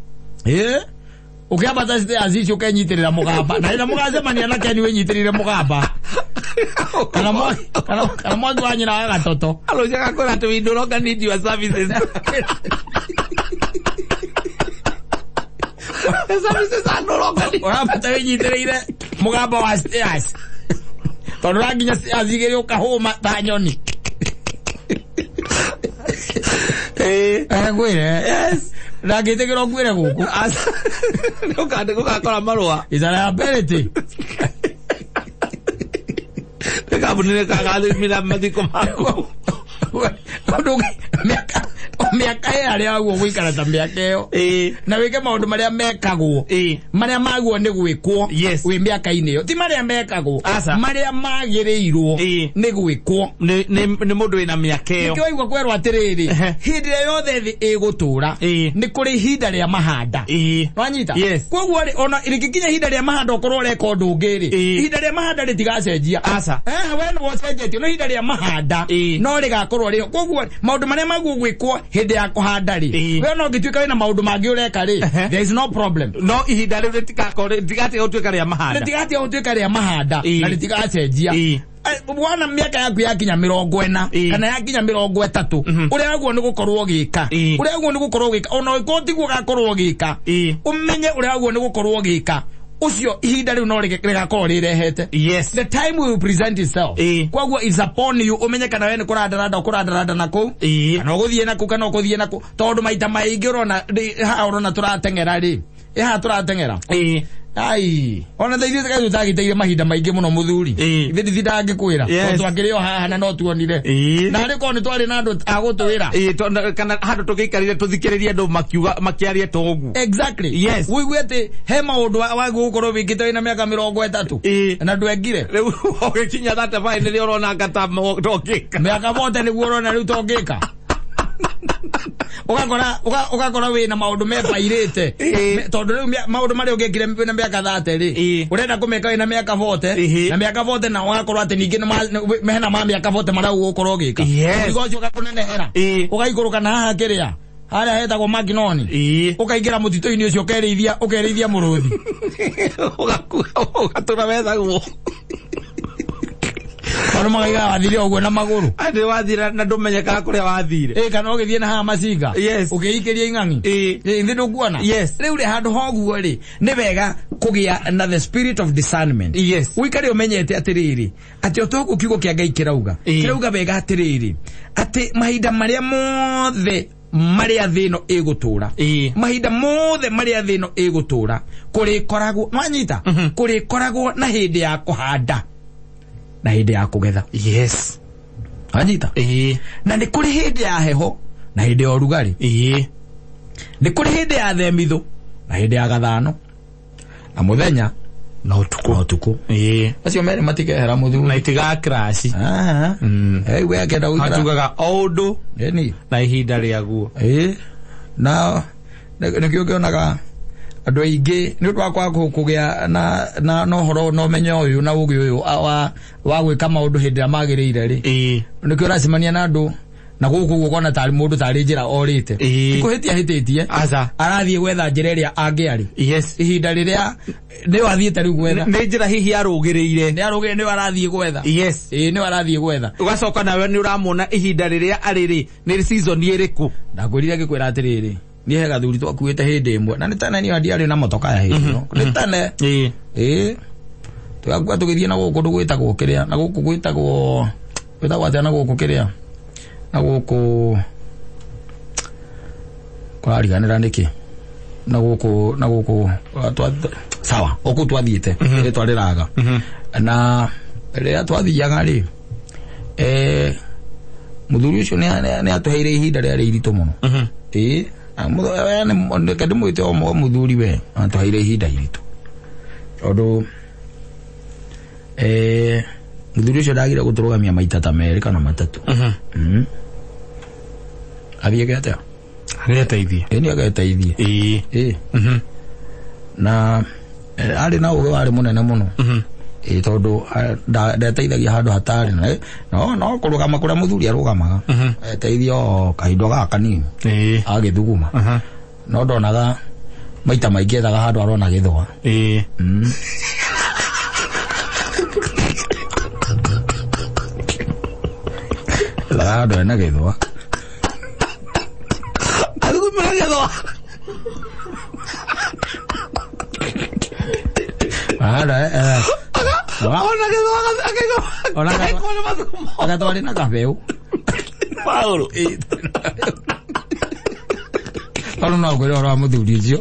Ũkĩambata stairs icio ũkenyitĩrĩra mũgamba. Na rĩrĩa mũgacemania na Ken wĩnyitĩrĩre mũgamba. Kana mwaki wa nyina wa gatoto. Alũcia gakwĩra atĩ we no longer need your services. The services are no longer needed. Ũrambata wĩnyitĩrĩire mũgamba wa stairs. Tondũ ũrakinya stairs igĩrĩ ũkahũma ta nyoni. Ngwĩre. Yes. Ndangĩtĩkĩra ũkuĩre gũkũ. Nĩ ũgakora marũa. It's a liability. Nĩ kambuni nĩ kagathimĩra mathiko maku. Tondũ mĩaka ĩyo arĩa waguo gũikara ta mĩaka ĩyo. Na wĩke maũndũ marĩa mekagwo. Marĩa maguo nĩ gwĩkwo. Yes. Wĩ mĩaka-inĩ ĩyo. Ti marĩa mekagwo. Aca. Marĩa magĩrĩirwo nĩ gwĩkwo. Nĩ mũndũ wĩna mĩaka ĩyo. Nĩkĩo waigua kwerwo atĩrĩrĩ, hĩndĩ ĩrĩa yothe thĩ ĩgũtũra, nĩ kũrĩ ihinda rĩa mahanda. Wanyita? Yes. Koguo rĩ, ona rĩngĩkinya ihinda rĩa mahanda ũkorwo ũreka ũndũ ũngĩ rĩ, ihinda rĩa mahanda rĩtigacenjia. Aca. We nĩwe ũcenjetie, no ihinda rĩa mahanda no rĩgakorwo rĩho. Koguo maũndũ marĩa maguo gwĩkwo hĩndĩ ya kũhanda rĩ, we ona ũngĩtuĩka wĩna maũndũ mangĩ ũreka rĩ, there is no problem. No ihinda rĩu rĩtigatiga gũtuĩka rĩa mahanda. Rĩtigatiga gũtuĩka rĩa mahanda na rĩtigacenjia. Wana mĩaka yaku yakinya 40 kana yakinya 30, ũrĩa waguo nĩ gũkorwo ũgĩka. Ũrĩa waguo nĩ gũkorwo ũgĩka, ona ũngĩkorwo tiguo ũgakorwo ũgĩka, ũmenye ũrĩa waguo nĩ gũkorwo ũgĩka. Ũcio ihinda rĩu no rĩgakorwo rĩrehete. Yes. The time will present itself. Koguo it's upon you ũmenye kana we nĩ kũrandaranda ũkũrandaranda na kũu, kana ũgũthiĩ na kũu, kana ũgũthiĩ na kũu. Tondũ maita maingĩ ũrona haha ũrona tũrateng'era rĩ, haha tũrateng'era. Ai, ona thaa ithuĩ tũkaigua tũtagĩteire mahinda maingĩ mũno mũthuri. Ithuĩ nditindaga ngĩkwĩra. Tondũ twakĩrĩ o haha na no tuonire. Na arĩ korwo nĩ twarĩ na andũ a gũtwĩra. Kana handũ tũgĩikarire tũthikĩrĩrie andũ makiuga makĩaria ta ũguo. Exactly. Yes. Ũigue atĩ he maũndũ wagĩrĩirwo gũkorwo wĩkĩte wĩna mĩaka 30. Na ndwekire. Rĩu ũgĩkinya 35 nĩrĩo ũrona anga ta tongĩka. Mĩaka 40 nĩguo ũrona rĩu tongĩka. Ũgakora wĩna maũndũ mebairĩte. Tondũ rĩu maũndũ marĩa ũngĩkire wĩna mĩaka 30 rĩ, ũrenda kũmeka wĩna mĩaka 40, na mĩaka 40 na ũgakorwo atĩ ningĩ hena ma mĩaka 40 marĩa ũgũkorwo ũgĩka. Mũrigo ũcio ũgakũnenehera. Ũgaikũrũka na haha kĩrĩa. Harĩa hetagwo Makinoni. Ĩĩ. Ũkaingĩra mũtitũ-inĩ ũcio ũkerĩithia mũrũthi. Ũgakua ũgatũra wethagwo. Tondũ makaiga wathire ũguo na magũrũ. Andĩ wathira na ndũmenyekaga kũrĩa wathire. Ĩ kana ũgĩthiĩ na haha macinga. Yes. Ũkĩikĩria ing'ang'i. Ĩĩ. Ĩ thĩ ndũkuona. Yes. Rĩu rĩ handũ hoguo rĩ nĩ wega kũgĩa na the spirit of discernment. Yes. Ũikare ũmenyete atĩrĩrĩ atĩ o toguo kiugo kĩa Ngai kĩrauga. Ĩĩ. Kĩrauga wega atĩrĩrĩ atĩ mahinda marĩa mothe marĩa thĩ ĩno ĩgũtũra. Ĩĩ. Mahinda mothe marĩa thĩ ĩno ĩgũtũra kũrĩkoragwo nwanyita kũrĩkoragwo na hĩndĩ ya kũhanda na hĩndĩ ya kũgetha. Yes. Wanyita? Ĩĩ. Na nĩ kũrĩ hĩndĩ ya heho na hĩndĩ ya ũrugarĩ. Ĩĩ. Nĩ kũrĩ hĩndĩ ya themithũ na hĩndĩ ya gathano na mũthenya Na ũtukũ. na ũtukũ. Ĩĩ. Acio merĩ matikehera Na mũthuri. itiga crash. Aha. Eh, we akenda gũikara. Hatugaga o ũndũ Ĩni. na ihinda rĩaguo. Ĩĩ. Na nĩkĩo ũkĩonaga andũ aingĩ nĩ ũndũ wa kwaga kũgĩa na ũhoro na ũmenyo ũyũ na ũgĩ ũyũ wa gwĩka maũndũ hĩndĩ ĩrĩa magĩrĩire rĩ. Ĩĩ. Nĩkĩo ũracemania na andũ na gũkũ ũguo ũkona tarĩ mũndũ tarĩ njĩra orĩte. Ĩĩ. Ti kũhĩtia ahĩtĩtie. Aca. Arathiĩ gwetha njĩra ĩrĩa angĩarĩ. Yes. Ihinda rĩrĩa nĩyo athiĩte rĩu gwetha. Nĩ njĩra hihi arũgĩrĩire. Nĩ arũgĩrĩire nĩyo arathiĩ gwetha. Yes. Ĩĩ nĩyo arathiĩ gwetha. Ũgacoka nawe nĩ ũramuona ihinda rĩrĩa arĩ rĩ nĩ season ĩrĩkũ. Ndakwĩrire ngĩkwĩra atĩrĩrĩ niĩ he gathuri twakuĩte hĩndĩ ĩmwe na nĩ tene niĩ ndiarĩ na motoka ya hĩndĩ ĩyo. Nĩ tene. Ĩĩ. Ĩĩ. Tũgakua tũgĩthiĩ na gũkũ gwĩtagwo kĩrĩa na gũkũ gwĩtagwo atĩa na gũkũ kĩrĩa na gũkũ kũrariganĩra nĩkĩ na gũkũ sawa gũkũ twathiĩte rĩrĩa twarĩraga na rĩrĩa twathiaga rĩ mũthuri ũcio nĩ atũheire ihinda rĩarĩ iritũ mũno. Ĩĩ reke ndĩmwĩte o mũthuri we atũheire ihinda iritũ tondũ mũthuri ũcio ndagire gũtũrũgamia maita ta merĩ kana matatũ. Athiĩke atĩa? Ageteithie. Ĩĩ nĩ ageteithie. Ĩĩ. Ĩĩ. Na arĩ na ũgĩ warĩ mũnene mũno. Ĩĩ tondũ ndeteithagia handũ hatarĩ na no kũrũgama kũrĩa mũthuri arũgamaga. Eteithia o kahinda gaka kanini. Ĩĩ. Agĩthuguma. No ndonaga maita maingĩ ethaga handũ arona gĩthũa. Ĩĩ. Ethaga handũ hena gĩthũa. Athugumĩra gĩthũa. Ona gĩthũa akaiga. Ona gĩthũa. Agatwarĩ na kabeu. Paũlũ. Tondũ no ngwĩre ũhoro wa mũthuri ũcio.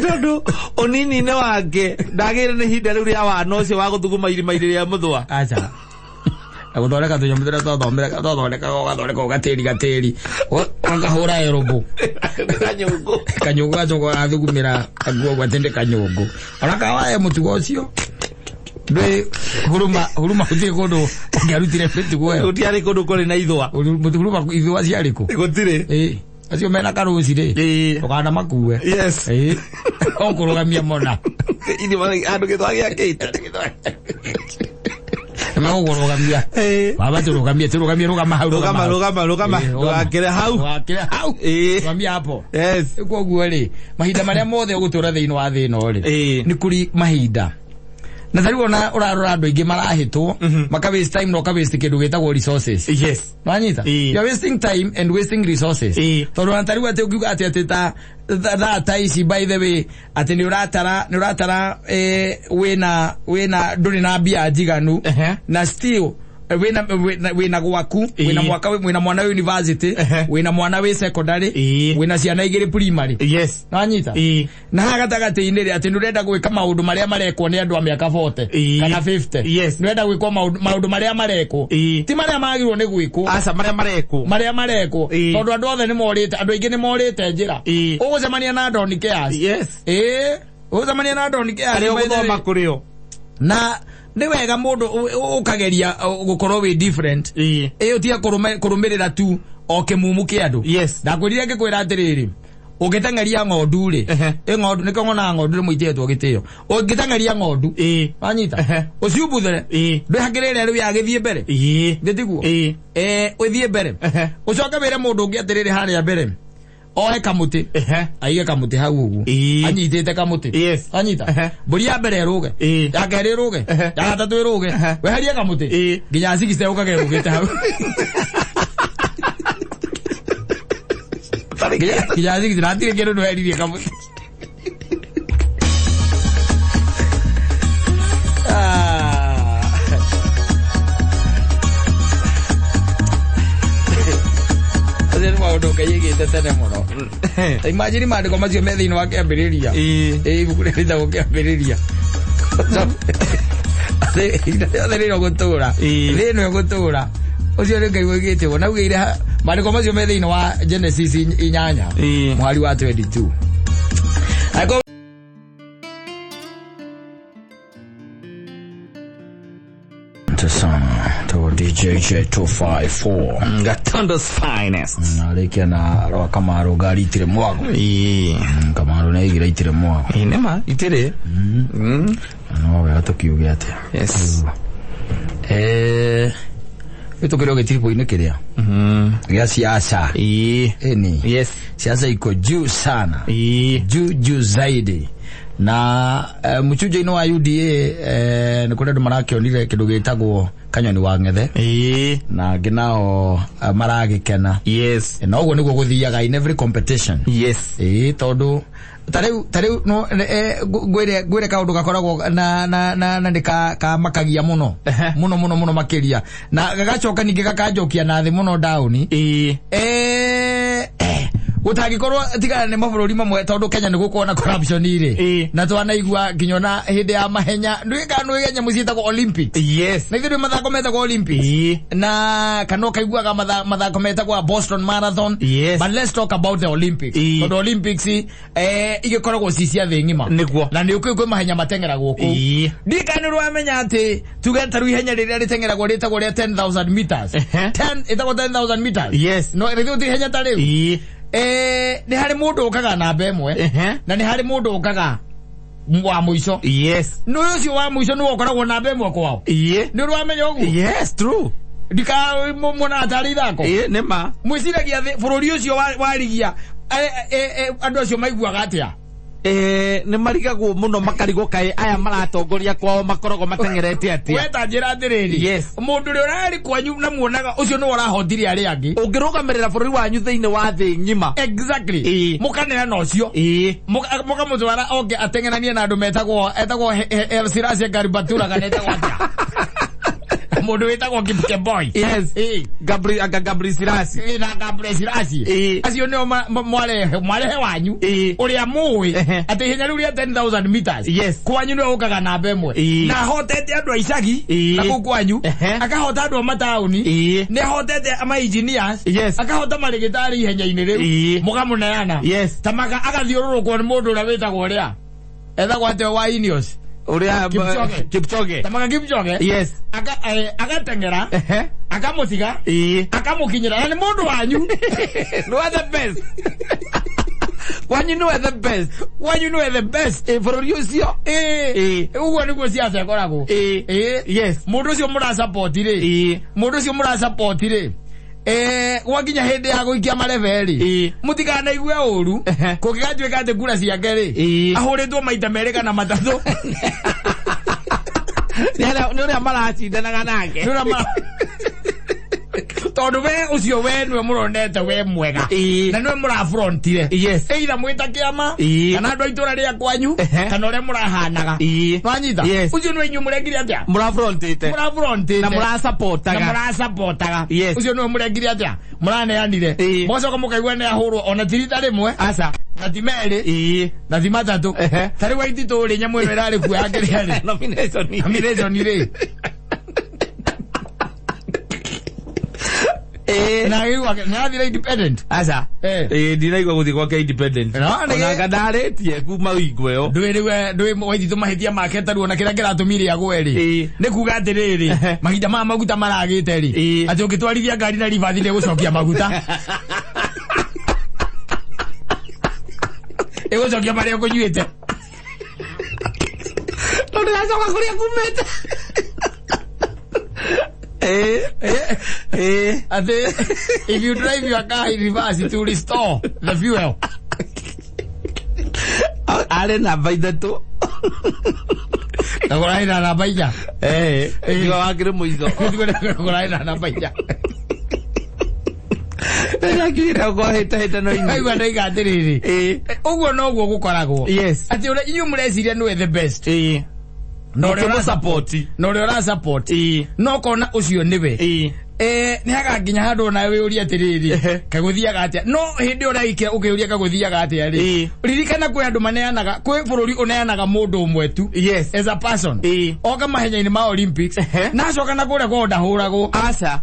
Tondũ ũnini-inĩ wake ndagĩire nĩ ihinda rĩu rĩa wana ũcio wa gũthuguma irima-inĩ rĩa mũthũa. Aca. Na gũthondeka tũnyamũ tũrĩa twathondekaga ũgathondeka ũgatĩri gatĩri ũgakahũra erũmbũ. Kanyũngũ. Kanyũngũ gacoka gathugumĩra nguo ũguo atĩ nĩ kanyũngũ. Ona kawae mũtugo ũcio. Ndũĩ huruma gũtirĩ kũndũ ũngĩarutire mĩtugo ĩyo. Gũtiarĩ kũndũ kũrĩ na ithũa. Huruma ithũa ciarĩ kũ? Gũtirĩ. Ĩĩ. Acio mena karũci rĩ. Ĩĩ. Ndũkana makue. Yes. Ĩĩ. O kũrũgamia mona. Irima handũ gĩthũa gĩakĩte. Nĩmegũkũrũgamia. Ĩĩ. Baba tũrũgamie tũrũgamie rũgama hau Rũgama rũgama rũgama ndũgakĩre hau. Ndũgakĩre hau. Ĩĩ. Rũgamia hapo. Yes. Koguo rĩ mahinda marĩa mothe ũgũtũra thĩinĩ wa thĩ ĩno rĩ Ĩĩ. nĩ kũrĩ mahinda na tarĩu ona ũrarora andũ aingĩ marahĩtwo maka waste time na ũka waste kĩndũ gĩtagwo resources. Yes. Wanyita? Ĩĩ. You are wasting time and wasting resources. Ĩĩ. Tondũ ona tarĩu atĩ ũngiuga atĩ atĩ ta thaa ta ici by the way atĩ nĩ ũratara wĩna ndũrĩ na mbia njiganu na still wĩna gwaku wĩna mwaka wĩna mwana wĩ university wĩna mwana wĩ secondary wĩna ciana igĩrĩ primary. Yes. Wanyita? Na haha gatagatĩ-inĩ rĩ atĩ nĩ ũrenda gwĩka maũndũ marĩa marekwo nĩ andũ a mĩaka 40 kana 50. Yes. Nĩ ũrenda gwĩkwo maũndũ marĩa marekwo ti marĩa magĩrĩirwo nĩ gwĩkwo. Aca marĩa marekwo. Marĩa marekwo tondũ andũ othe nĩ morĩte andũ aingĩ nĩ morĩte njĩra. Ũgũcemania na Don Cares. Yes. Ĩĩ. Ũgũcemania na Don Cares. Arĩa ũgũthoma kũrĩ o. Na nĩ wega mũndũ ũkageria gũkorwo wĩ different. Ĩĩ ũtige kũrũmĩrĩra tu o kĩmumu kĩa andũ. Yes. Ndakwĩrire ngĩkwĩra atĩrĩrĩ Ũngĩteng'eria ng'ondu rĩ, ĩ ng'ondu nĩkĩo ngonaga ng'ondu rĩmwe itihetwo gĩtĩo. Ũngĩteng'eria ng'ondu, wanyita, ũciumbuthũre, ndwĩhakĩre ĩrĩa rĩu yagĩthiĩ mbere. Githĩ tiguo? Ũthiĩ mbere. Ũcoke wĩre mũndũ ũngĩ atĩrĩrĩ harĩa mbere, oe kamũtĩ, aige kamũtĩ hau ũguo, anyitĩte kamũtĩ. Anyita. Mbũri ya mbere ĩrũge, ya kerĩ ĩrũge, ya gatatũ ĩrũge, weherie kamũtĩ, nginya 60 ũkage ĩrũgĩte hau. Nginya 60 na hatirĩ kĩndũ ndweheririe kamũtĩ. Acio nĩ maũndũ Ngai aigĩte tene mũno. Ta imagine maandĩko macio me thĩinĩ wa kĩambĩrĩria. Ibuku rĩrĩa rĩtagwo kĩambĩrĩria. Ihinda rĩothe rĩrĩa ũgũtũra, thĩ ĩno ĩgũtũra, ũcio nĩ Ngai woigĩte ũguo. Na augĩire maandĩko macio me thĩinĩ wa Genesis 8 mũhari wa 22. Angĩkorwo sana to DJ 254 Gatundu's finest. Narĩkia na rwa Kamaru ngari itirĩ mwago. Kamaru nĩ aigire itirĩ mwago. Nĩma itirĩ. No wega tũkiuge atĩa. Yes. Rĩu tũkĩrĩ o gĩtiribũ-inĩ kĩrĩa gĩa siasa. Ĩni. Yes. Siasa iko juu sana. Juu juu zaidi. Na mũcunjũ-inĩ wa UDA nĩ kũrĩ andũ marakĩonire kĩndũ gĩtagwo Kanyoni wa Ng'ethe. Na angĩ nao maragĩkena. Yes. Na ũguo nĩguo gũthiaga in every competition. Yes. Tondũ tarĩu no ngwĩre kaũndũ gakoragwo na na na na nĩ kamakagia mũno mũno mũno mũno makĩria, na gagacoka ningĩ gakanjokia na thĩ mũno down. Gũtangĩkorwo tigana nĩ mabũrũri mamwe, tondũ Kenya nĩ gũkorwo na corruption rĩ, na twanaigua nginya ona hĩndĩ ya mahenya ndũĩ kana nĩ nyamũ ciĩtagwo Olympics. Yes. Na ithuĩ mathako metagwo Olympics. Na kana ũkaiguaga mathako metagwo Boston Marathon. Yes. But let's talk about the Olympics. Tondũ Olympics igĩkoragwo ci cia thĩ ng'ima. Nĩguo. Na nĩ ũkũĩ kwĩ mahenya mateng'eragwo kũu. Ndiũĩ kana nĩ ũramenya atĩ tuge ta rĩu ihenya rĩrĩa rĩteng'eragwo rĩtagwo rĩa 10,000 meters. 10 ĩtagwo 10,000 meters. Yes. No rĩu ti ihenya ta rĩu. Nĩ harĩ mũndũ ũkaga namba ĩmwe, na nĩ harĩ mũndũ ũkaga wa mũico. Yes. Nĩ ũcio wa mũico nĩwe ũkoragwo namba ĩmwe kwao. Nĩ ũramenya ũguo? Yes, true. Ndikamuonaga tarĩ ithako. Nĩma. Mwĩciragia bũrũri ũcio warigia andũ acio maiguaga atĩa? Nĩ marigagwo mũno, makarigwo kaĩ aya maratongoria kwao makoragwo mateng'erete atĩa. We ta njĩra atĩrĩrĩ. Yes. Mũndũ ũrĩa ũrarĩ kwanyu na muonaga ũcio nĩwe ũrahotire arĩa angĩ. Ũngĩrũgamĩrĩra bũrũri wanyu thĩinĩ wa thĩ ng'ima. Exactly. Mũkaneana ũcio. Mũkamũtwara oke ateng'eranie na andũ metagwo etagwo Elsirasia Garibatura kana etagwo atĩa. Mũndũ wĩtagwo Kipkemboi. Yes. Gabri Sirasi. Na Gabri Sirasi. Acio nĩo mwarehe wanyu. Ũrĩa mũĩ atĩ ihenya rĩu rĩa 10,000 meters. Yes. Kwanyu nĩwe ũkaga namba ĩmwe. Na ahotete andũ a icagi na kũu kwanyu. Akahota andũ a mataũni. Nĩ ahotete ama engineers. Yes. Akahota marĩgĩtarĩ ihenya-inĩ rĩu. Mũkamũneana. Yes. Ta agathiũrũrũkwo nĩ mũndũ ũrĩa wĩtagwo ũrĩa. Etagwo atĩa wa Ineos. Ũrĩa Kipchoge. Kipchoge. Tamaga Kipchoge. Yes. Agateng'era. Akamũtiga. Akamũkinyĩra. Na nĩ mũndũ wanyu. Nĩwe the best. Wanyu nĩwe the best. Wanyu nĩwe the best. Bũrũri ũcio. Ũguo nĩguo siasa ĩkoragwo. Yes. Mũndũ ũcio mũrasupport rĩ. Mũndũ ũcio mũrasupport rĩ. Gwakinya hĩndĩ ya gũikia marebe rĩ, mũtikanaigue ũru kũngĩgatuĩka atĩ kura ciake rĩ ahũrĩtwo maita merĩ kana matatũ. Nĩ ũrĩa maracindanaga nake. Tondũ we ũcio we nĩwe mũronete we mwega na nĩwe mũrafrontire. Yes. Either mwĩta kĩama kana andũ a itũra rĩa kwanyu kana ũrĩa mũrahanaga. Nwanyita? Yes. Ũcio nĩwe inyuĩ mũrekire atĩa? Mũrafrontĩte. Mũrafrontĩte. Na mũrasupportaga. Na mũrasupportaga. Yes. Ũcio nĩwe mũrekire atĩa? Mũraneanire. Mũgacoka mũkaigua nĩ ahũrwo ona ti rita rĩmwe. Aca. Na ti merĩ. Na ti matatũ. Ta rĩu Waititũ rĩ, nyamũ ĩno ĩrarĩ kuo ya kĩrĩa rĩ. Nomination. Nomination rĩ. Na gĩgwa nĩ athire independent. Aca. Ndiraigua gũthiĩ gwake independent. Ona ndarĩtie kuma wingo ĩyo. Ndũĩ rĩu ndũĩ Waititũ mahĩtia make ta rĩu ona kĩrĩa kĩratũmire agwe rĩ. Nĩ kuga atĩrĩrĩ, mahinda maya maguta maragĩte rĩ. Atĩ ũngĩtwarithia ngari na ribathi nĩ gũcokia maguta. Ĩgũcokia marĩa ũkũnyuĩte. Tondũ yacoka kũrĩa kumĩte. Atĩ if you drive your car in reverse, it will restore the fuel. Arĩ namba 3. Kũraĩ na namba 4. Ngiuga wakĩrĩ mũico. Kũraĩ na namba 4. Ndakiugire okorwo hĩtahĩtano-inĩ. Aigua ndaiga atĩrĩrĩ. Ũguo noguo gũkoragwo. Yes. Atĩ ũrĩa inyuĩ mũreciria nĩwe the best. Na ũrĩa Ũkĩmũsupport. na ũrĩa ũra support. No kona ũcio nĩwe. Nĩ haga nginya handũ ona wĩũrie atĩrĩrĩ, kagũthiaga atĩa? No hĩndĩ ĩyo ũraikia ũkĩũria kagũthiaga atĩa rĩ, ririkana kwĩ andũ maneanaga, kwĩ bũrũri ũneanaga mũndũ ũmwe tu. Yes. As a person. Oka mahenya-inĩ ma Olympics. Na acoka na kũrĩa kwao ndahũragwo. Aca.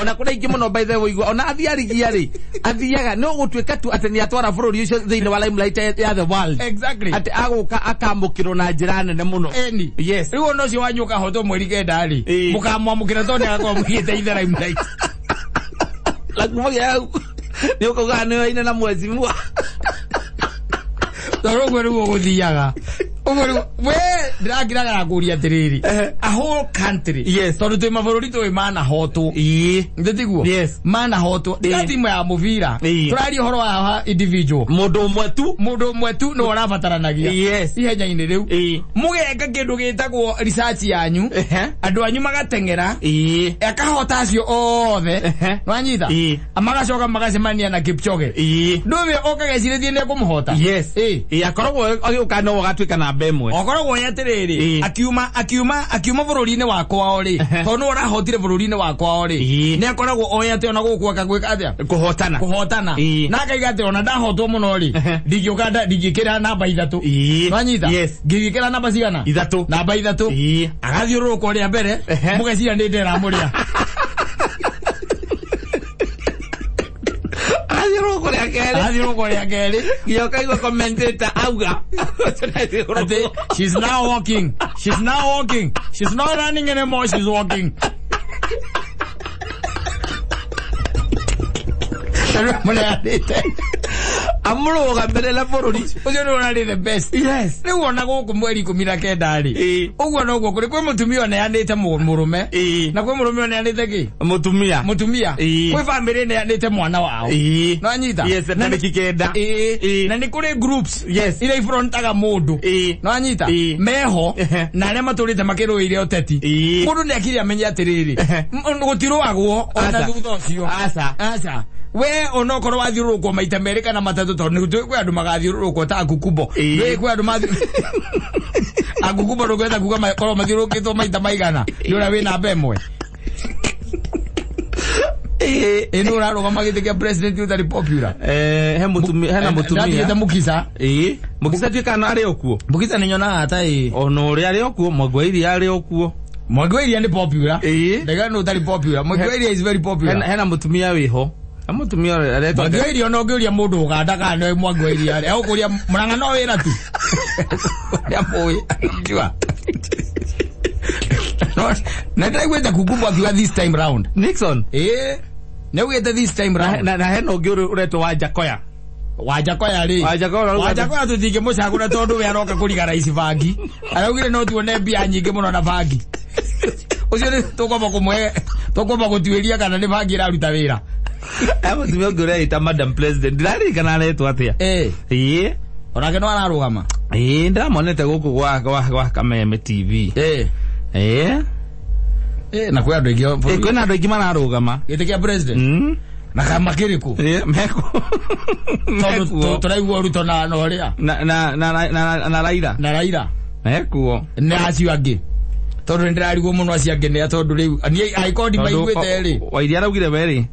Ona kũrĩ aingĩ mũno by the way ũigua ona athiĩ arigia rĩ, athiaga no gũtuĩka tu atĩ nĩ atwara bũrũri ũcio thĩinĩ wa limelight ya the world. Exactly. Atĩ agũka akamũkĩrwo na njĩra nene mũno. Eni. Yes. Rĩu ona ũcio wanyu ũkahotwo mweri 9 rĩ, mũkamwamũkĩra tondũ nĩagakorwo mũigĩte ithe limelight. Na kumagia hau nĩ ũkauga nĩ oine na mwecimua. Tondũ ũguo nĩguo gũthiaga. Ũguo nĩguo we ndĩrakiraga na kũria atĩrĩrĩ, a whole country. Yes. Tondũ twĩ mabũrũri tũĩ manahotwo. Ndĩtiguo? Yes. Manahotwo. Tiga timu ya mũbira. Tũraria ũhoro wa individual. Mũndũ ũmwe tu. Mũndũ ũmwe tu nĩwe ũrabataranagia. Yes. Ihenya-inĩ rĩu. Mũgeka kĩndũ gĩtagwo research yanyu. Andũ anyu magateng'era. Akahota acio othe. Nĩwanyita? Magacoka magacemania na Kipchoge. Ndũĩ ũkagecirĩtie nĩ ekũmũhota. Yes. Akoragwo agĩũka no agatuĩka namba 1. Okoragwo ĩ atĩrĩrĩ, akiuma bũrũri-inĩ wa kwao rĩ, tondũ nĩwe ũrahotire bũrũri-inĩ wa kwao rĩ, nĩ akoragwo oĩ atĩ ona gũkũ akagwĩka atĩa? Kũhotana. Kũhotana. Na akaiga atĩ ona ndahotwo mũno rĩ, ndingĩũka ndingĩkĩra namba 3. Nĩwanyita? Yes. Ngĩgĩkĩra namba cigana? 3. Namba 3. Agathiũrũrũka ũrĩa mbere, mũgeciria nĩ ndĩramũrĩa. Athiũrũrũka rĩa kerĩ. Agathiũrũrũka rĩa kerĩ. Nginya ũkaigua commentator auga. Atĩ, she's now walking. She's now walking. She's not running anymore. She's walking. Mũneanĩte. Amũrũgamĩrĩre bũrũri. Ũcio nĩwe ũrarĩ the best. Yes. Rĩu ona gũkũ mweri 19 rĩ, ũguo noguo kũrĩ kwĩ mũtumia ũneanĩte mũrũme. Na kwĩ mũrũme ũneanĩte kĩ? Mũtumia. Mũtumia. Kwĩ bamĩrĩ ĩneanĩte mwana wao. Nĩwanyita? Yes, tarĩki 9. Na nĩ kũrĩ groups. Yes. Iria ifrontaga mũndũ. Nĩwanyita? Meho na arĩa matũrĩte makĩrũĩire ũteti. Mũndũ nĩ akire amenye atĩrĩrĩ, gũtirũagwo ona thutha ũcio. Aca. Aca. We onokorwo wathiũrũrũkwo maita 2 kana 3 tondũ nĩ kwĩ andũ magathiũrũrũkwo ta Akukubo. Nĩ kwĩ andũ Akukubo ndũngĩhota kuga makorwo mathiũrũrũkĩtwo maita maigana. Nĩ ũrĩa wĩ namba 1. Ĩ nĩ ũrarũgama gĩtĩ kĩa president ũtarĩ popular. He mũtumia, hena mũtumia. Ndatigĩte Mukisa. Mukisa tuĩka no arĩ o kuo. Mukisa nĩ nyonaga ta ĩ. Ona ũrĩa arĩ o kuo, Mwangi wa Iria arĩ o kuo. Mwangi wa Iria nĩ popular. Ndaiga nĩ ũtarĩ popular. Mwangi wa Iria is very popular. Hena mũtumia wĩho. Mũtumia aretwo Mwangi wa Iria ona ũngĩũria mũndũ Ũganda kana nĩ Mwangi wa Iria rĩ, egũkũria Murang'a no wĩra tu. Nĩ amũĩ. Njua. Na ndĩraiguĩte Kukumbo akiuga this time round. Nixon. Nĩaugĩte this time round. Na hena ũngĩ ũretwo Wanjakoya. Wanjakoya rĩ. Wanjakoya ũrauga Wanjakoya tũtingĩmũcagũra tondũ we aroka kũriga raici bangi. Araugire no tuone mbia nyingĩ mũno na bangi. Ũcio nĩ tũkwamba kũmũhe, tũkwamba gũtuĩria kana nĩ bangi ĩraruta wĩra. He mũtumia ũngĩ ũreĩta Madam President. Ndĩraririkana aretwo atĩa. Onake no ararũgama. Ndĩramonete gũkũ gwa Kameme TV. Na kwĩ andũ aingĩ bũrũri. Kwĩna andũ aingĩ mararũgama. Gĩtĩ kĩa president. Na kama kĩrĩkũ? Meko. Tondũ tũraigua Ruto na ũrĩa. Na Raila. Na Raila. Mekuo. Na acio angĩ. Tondũ nĩ ndĩrarigwo mũno acio angĩ nĩ tondũ rĩu niĩ angĩkorwo ndimaiguĩte rĩ. Wairia araugire we rĩ.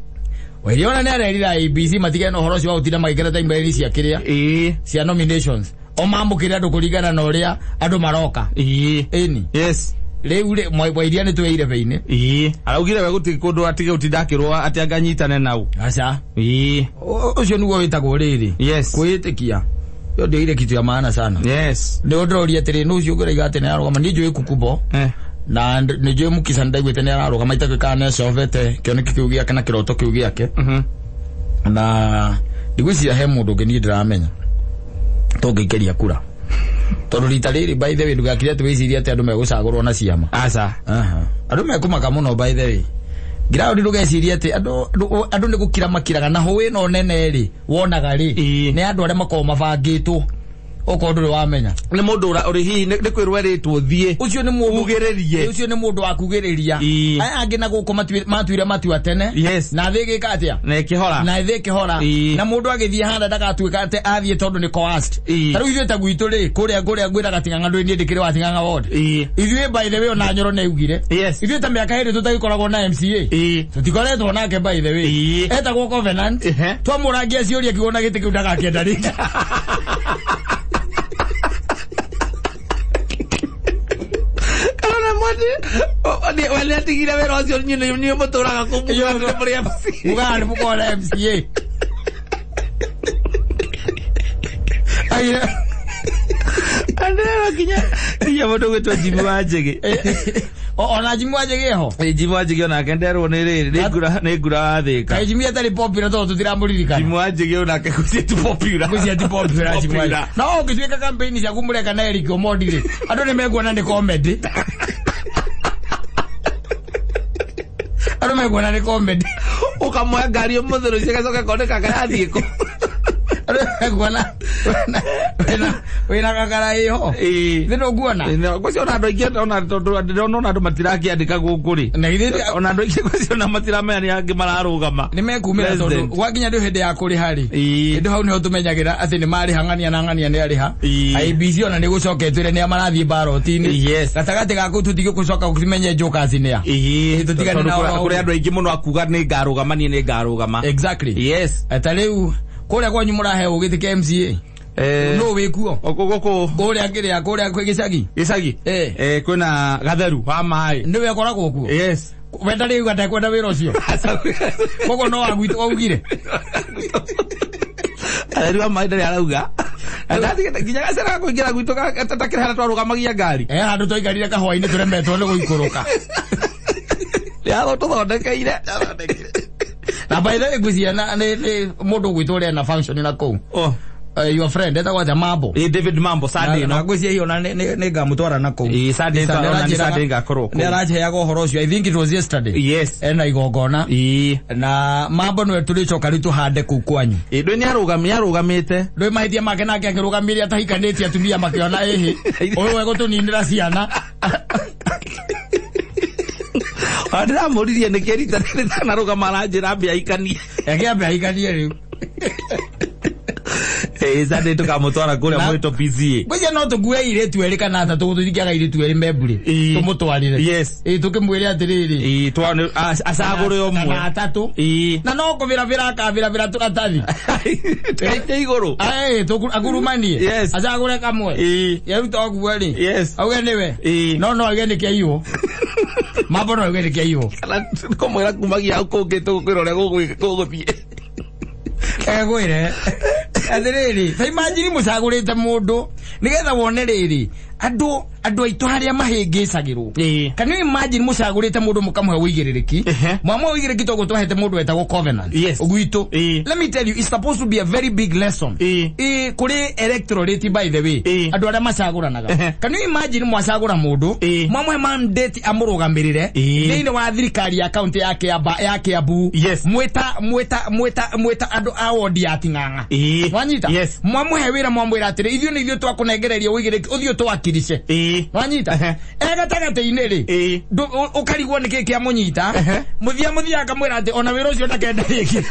Wairia ona nĩ arerire ABC matigane na ũhoro ũcio wa gũtinda magĩkĩra timeline cia kĩrĩa. Cia nominations. O mamũkĩre andũ kũringana na ũrĩa andũ maroka. Ĩni. Yes. Rĩu rĩ, Wairia nĩ twĩ irebe-inĩ. Araugire we gũtirĩ kũndũ atige gũtinda akĩrũa atĩ anganyitane nau. Aca. Ũcio nĩguo wĩtagwo rĩrĩ. Yes. Kwĩĩtĩkia. Hiyo ndio ile kitu ya maana sana. Yes. Ndio ndĩroria atĩrĩ, nũ ũcio ũngĩraiga atĩ nĩararũgama? Niĩ njũĩ Kukubo. Na nĩ njũĩ Mukisa nĩndaiguĩte nĩararũgama itakĩũĩ kana nĩacobete kĩoneki kĩu gĩake na kĩroto kĩu gĩake. Na ndigwĩciria he mũndũ ũngĩ niĩ ndĩramenya. Tũngĩikĩria kura. Tondũ rita rĩrĩ by the way ndũgakire atĩ wĩcirie atĩ andũ megũcagũrwo na ciama. Aca. Aha. Andũ mekũmaka mũno by the way. Ground ndũgecirie atĩ andũ nĩ gũkira makiraga na hũĩ ĩno nene rĩ wonaga rĩ nĩ andũ arĩa makoragwo mabangĩtwo okorwo ndũrĩ wamenya. Nĩ mũndũ ũrĩ hihi nĩ kwĩrwo erĩtwo thiĩ. Ũcio nĩ mũndũ Ugĩrĩrie. Ũcio nĩ mũndũ wa kugĩrĩria. Aya angĩ na gũkũ matuire matua tene. Yes. Na thĩ ĩgĩka atĩa? Na ĩkĩhora. Na thĩ ĩkĩhora. Na mũndũ agĩthiĩ handa ndagatuĩka atĩ athiĩ tondũ nĩ coerced. Ta rĩu ithuĩ ta gwitũ rĩ kũrĩa ngwĩraga Ting'ang'a ndũĩ niĩ ndĩkĩrĩ wa Ting'ang'a ward. Ithuĩ by the way ona Nyoro nĩ augire. Yes. Ithuĩ ta mĩaka ĩrĩ tũtagĩkoragwo na MCA. Tũtikoretwo nake by the way. Etagwo Covenant. Twamũrangia ciũria kiugo na gĩtĩ kĩu ndagakĩenda rĩngĩ. Wale atigire wĩra ũcio niĩ mũtũraga kũu mũrĩ MCA. Mugaga nĩ mũkoragwo na MCA. Aire. Andera kinya mũndũ gwĩtwo Jimmy wa Njĩgĩ. Ona Jimmy wa Njĩgĩ eho? Jimmy wa Njĩgĩ onake nderwo nĩ rĩrĩ, nĩ ngura wa Thĩka. Kaĩ Jimmy atarĩ popular tondũ tũtiramũririkana. Jimmy wa Njĩgĩ onake gũciĩ ti popular. Gũciĩ ti popular Jimmy wa Njĩgĩ. Popular. No ũngĩtuĩka campaign ciaku mũreka na Eric Omondi rĩ, andũ nĩ mekuona nĩ comedy. Andũ mekuona nĩ comedy. Ũkamoya ngari ũmũthĩ rũciũ ĩgacoka ĩkoneka karathiĩ kũ. Andũ mekuona wĩna gakara ĩho. Thĩ ndũkuona? Ngwĩciria ona andũ aingĩ ona tondũ ndĩrona ona andũ matirakĩandĩka gũkũ rĩ. Na githĩ Ona andũ aingĩ ngwĩciria ona matiramenya nĩ angĩ mararũgama. Nĩ mekumĩra tondũ President. gwakinya ndũ hĩndĩ ya kũrĩha rĩ. Hĩndĩ hau nĩho tũmenyagĩra atĩ nĩ marĩha ng'ania na ng'ania nĩ arĩha. IEBC ona nĩ gũcoka ĩtwĩre nĩ a marathiĩ ballot-inĩ. Yes. Gatagatĩ ga kũu tũtigũcoka gũkimenye jokers nĩ a. Tũtigane Tondũ na ũhoro kũrĩ andũ aingĩ mũno akuga nĩ ngarũgama, niĩ nĩ ngarũgama. Exactly. Yes. Ta rĩu kũrĩa kwanyu mũraheo gĩtĩ kĩa MCA. No wĩkuo? Gũkũ. Kũrĩa kĩrĩa, kũrĩa kwĩ gĩcagi? Gĩcagi? Kwĩna Gatheru wa maĩ. Nĩwe ũkoragwo kuo? Yes. We ndarĩ uga ndekwenda wĩra ũcio. Koguo no wa gwitũ augire. Gatheru wa maĩ ndarĩ arauga. Ndatigĩte nginya gacĩra ga kũingĩra gwitũ takĩrĩ harĩa twarũgamagia ngari. Handũ twaikarire kahũa-inĩ tũremetwo nĩ gũikũrũka. Nĩ tũthondekeire. Na by the way ngwĩciria nĩ mũndũ gwitũ ũrĩa ena function na kũu. Oh. Your friend etagwo atĩa? Mambo. David Mambo, Sunday Na no. ngwĩciria hiyo na nĩ ngamũtwara na kũu. Sunday Sunday ona nĩ aranjĩraga- Sunday ngakorwo kũu. Nĩ aranjheaga ũhoro ũcio. I think it was yesterday. Yes. Ena igongona. Na Mambo nĩwe tũrĩcoka rĩu tũhande kũu kwanyu. Ndũĩ nĩ arũgamĩte. Ndũĩ mahĩtia make nake akĩrũgamĩria atahikanĩtie atumia makĩona ĩhĩ. Ũyũ egũtũninĩra ciana. Ndĩramũririe nĩkĩ rita rĩrĩ ndanarũgama aranjĩra ambe ahikanie. Reke ambe ahikanie rĩu. Sunday tũkamũtwara kũrĩa Na- mwĩtũ PCA. Ngwĩciria no tũkue airĩtu erĩ kana atatũ, tũthikiaga airĩtu erĩ membure. Tũmũtwarĩre. Yes. Tũkĩmwĩre atĩrĩrĩ. Acagũre ũmwe. Kana atatũ. Na no kũbĩrabĩra akabĩrabĩra tũratathi. Tũgaikia igũrũ. Akurumanie. Yes. Acagũre kamwe. Yeruta ũguo rĩ. Yes. Auge nĩwe. No, no auge nĩ kĩaiywo. Mambo no auge nĩ kĩaiywo. Kana kũmwĩra kumagia hau kũngĩ tũgũkwĩra ũrĩa gũgũthiĩ. Egwĩre. Atĩrĩrĩ, ta imagine mũcagũrĩte mũndũ nĩgetha wone rĩrĩ, andũ aitũ harĩa mahĩngĩcagĩrwo. Can you imagine mũcagũrĩte mũndũ mũkamũhe ũigĩrĩrĩki? Mwamũhe ũigĩrĩrĩki toguo twahete mũndũ wetagwo Covenant. Yes. Gwitũ. Let me tell you, it's supposed to be a very big lesson. Kũrĩ electorate by the way. Andũ arĩa macagũranaga. Can you imagine mwacagũra mũndũ? Mwamũhe mandate amũrũgamĩrĩre thĩinĩ wa thirikari ya county ya ya Kiambu. Yes. Mwĩta andũ a ward ya Ting'ang'a. Wanyita? Yes. Mwamũhe wĩra mwamwĩra atĩrĩ, ithuĩ nĩ ithuĩ twakũnengereria ũigĩrĩrĩki, ũthiĩ ũtwakirishe. Wanyita? Gatagatĩ-inĩ rĩ, ũkarigwo nĩkĩ kĩamũnyita. Mũthia mũthia akamwĩra atĩ ona wĩra ũcio ndakenda rĩngĩ.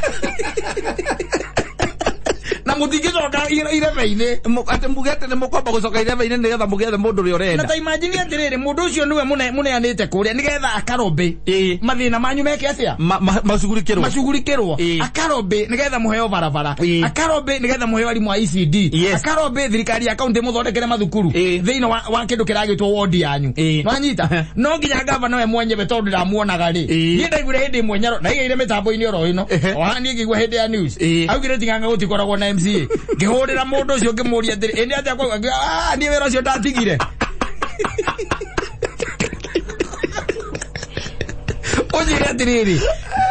Na mũtingĩcoka irebe-inĩ. Atĩ muge atĩ nĩ mũkwamba gũcoka irebe-inĩ nĩgetha mũgĩethe mũndũ ũrĩa ũrenda. Na ta imagine atĩrĩrĩ, mũndũ ũcio nĩwe mũneanĩte kũrĩa nĩgetha akarobĩ. Mathĩna manyu meke atĩa? Macugurikĩrwo. Macugurikĩrwo. Akarobĩ nĩgetha mũheo barabara. Akarobĩ nĩgetha mũheo arimũ a ECD. Yes. Akarobĩ thirikari ya kaunti mũthondekere mathukuru. Thĩinĩ wa kĩndũ kĩragĩtwo ward yanyu. Nwanyita? No nginya gavana we mwenyewe tondũ ndamuonaga rĩ. Niĩ ndaiguire hĩndĩ ĩmwe Nyaro, ndaigĩire mĩtambo-inĩ oro ĩno. O haha niĩ ngĩigua hĩndĩ ya news. Augire Ting'ang'a gũtikoragwo na MCA. Ngĩhũrĩra mũndũ ũcio ngĩmũria atĩrĩ, ĩ nĩ atĩa kwauga? Akiuga, niĩ wĩra ũcio ndatigire. Ũnjĩre atĩrĩrĩ,